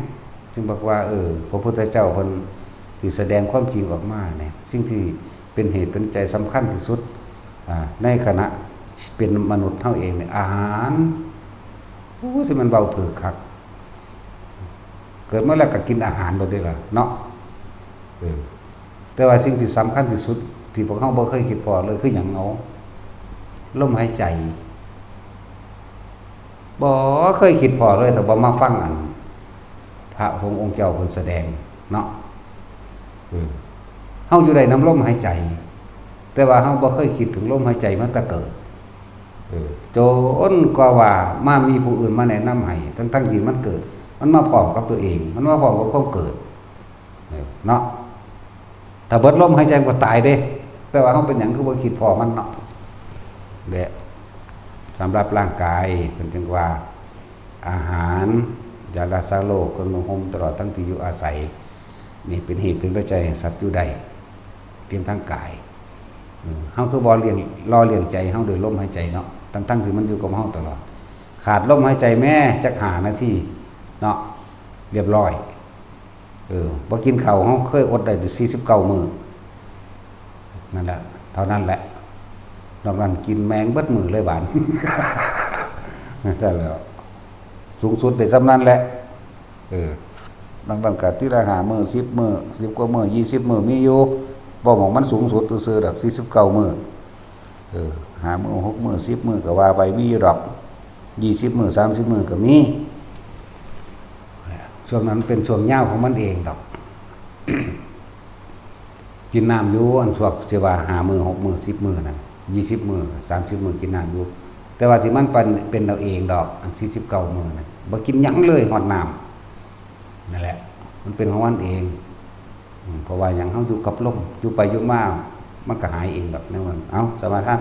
จึงบอกว่า เออ พระพุทธเจ้าเพิ่นที่แสดงความจริงออกมาเนี่ย สิ่งที่เป็นเหตุเป็นใจสำคัญที่สุด อ่า ในขณะ เป็นมนุษย์เฮาเองเนี่ย อาหาร โอ้ สิมันเว้าถืกคัก เกิดมาแล้วก็กินอาหารโลดเด้ล่ะเนาะ เออ แต่ว่าสิ่งที่สำคัญที่สุด ที่พวกเฮาบ่เคยคิดพ้อเลยคือหยังเนาะ ลมหายใจ บ่เคยคิดพ้อเลย ถ้าบ่มาฟังอัน พระสงฆ์องค์เจ้าเพิ่นแสดงเนาะ เออ เฮาอยู่ได้นำลมหายใจ แต่ว่าเฮาบ่เคยคิดถึงลมหายใจมาแต่เกิด เออ จนกว่าว่ามามีผู้อื่นมาแนะนำให้ ทั้งๆที่มันเกิด มันมาพร้อมกับตัวเอง มันมาพร้อมกับความเกิด เออ เนาะ ถ้าเบิดลมหายใจมันก็ตายเด้ แต่ว่าเฮาเป็นหยังคือบ่คิดพ้อมันเนาะ และสำหรับร่างกายเพิ่นจึงว่า อาหาร ยารักษาโรค เครื่องนุ่งห่ม ตลอดทั้งที่อยู่อาศัย นี่เป็นเหตุเป็นปัจจัยให้สัตว์อยู่ได้ เตรียมทั้งกาย เออ เฮาคือบ่เลี้ยง หล่อเลี้ยงใจเฮาโดยลมหายใจเนาะ ทั้งๆที่มันอยู่กับเฮาตลอด ขาดลมหายใจแม้จักห้านาทีเนาะ เรียบร้อย เออ บ่กินข้าว เฮาเคยอดได้สี่สิบเก้ามื้อ นั่นแหละ เท่านั้นแหละ นอกนั้นกินแมงเบิดมื้อเลยบาด นั่นแหละ สูงสุดได้ส่ำนั้นแหละ เออ นอกนั้นก็ทีละห้ามื้อ สิบมื้อ สิบกว่ามื้อ ยี่สิบมื้อมีอยู่ เว้าหม่องมันสูงสุดซื่อๆดอก สี่สิบเก้ามื้อ เออ ห้ามื้อ หกมื้อ สิบมื้อก็ว่าไป มีอยู่ดอก ยี่สิบมื้อ สามสิบมื้อก็มี ช่วงนั้นเป็นช่วงยาวของมันเองดอก กินน้ำอยู่ อันพวกสิว่าห้ามื้อ หกมื้อ สิบมื้อนั่น ยี่สิบมื้อ สามสิบมื้อกินน้ำอยู่ แต่ว่าที่มันเป็น เป็นเอาเองดอก อันสี่สิบเก้ามื้อนั่น บ่กินหยังเลย ฮอดน้ำ นั่นแหละ มันเป็นของมันเอง อืม เพราะว่าหยัง เฮาอยู่กับลม อยู่ไปอยู่มา มันก็หายเองดอก แนวนั้น เอ้า สมาทาน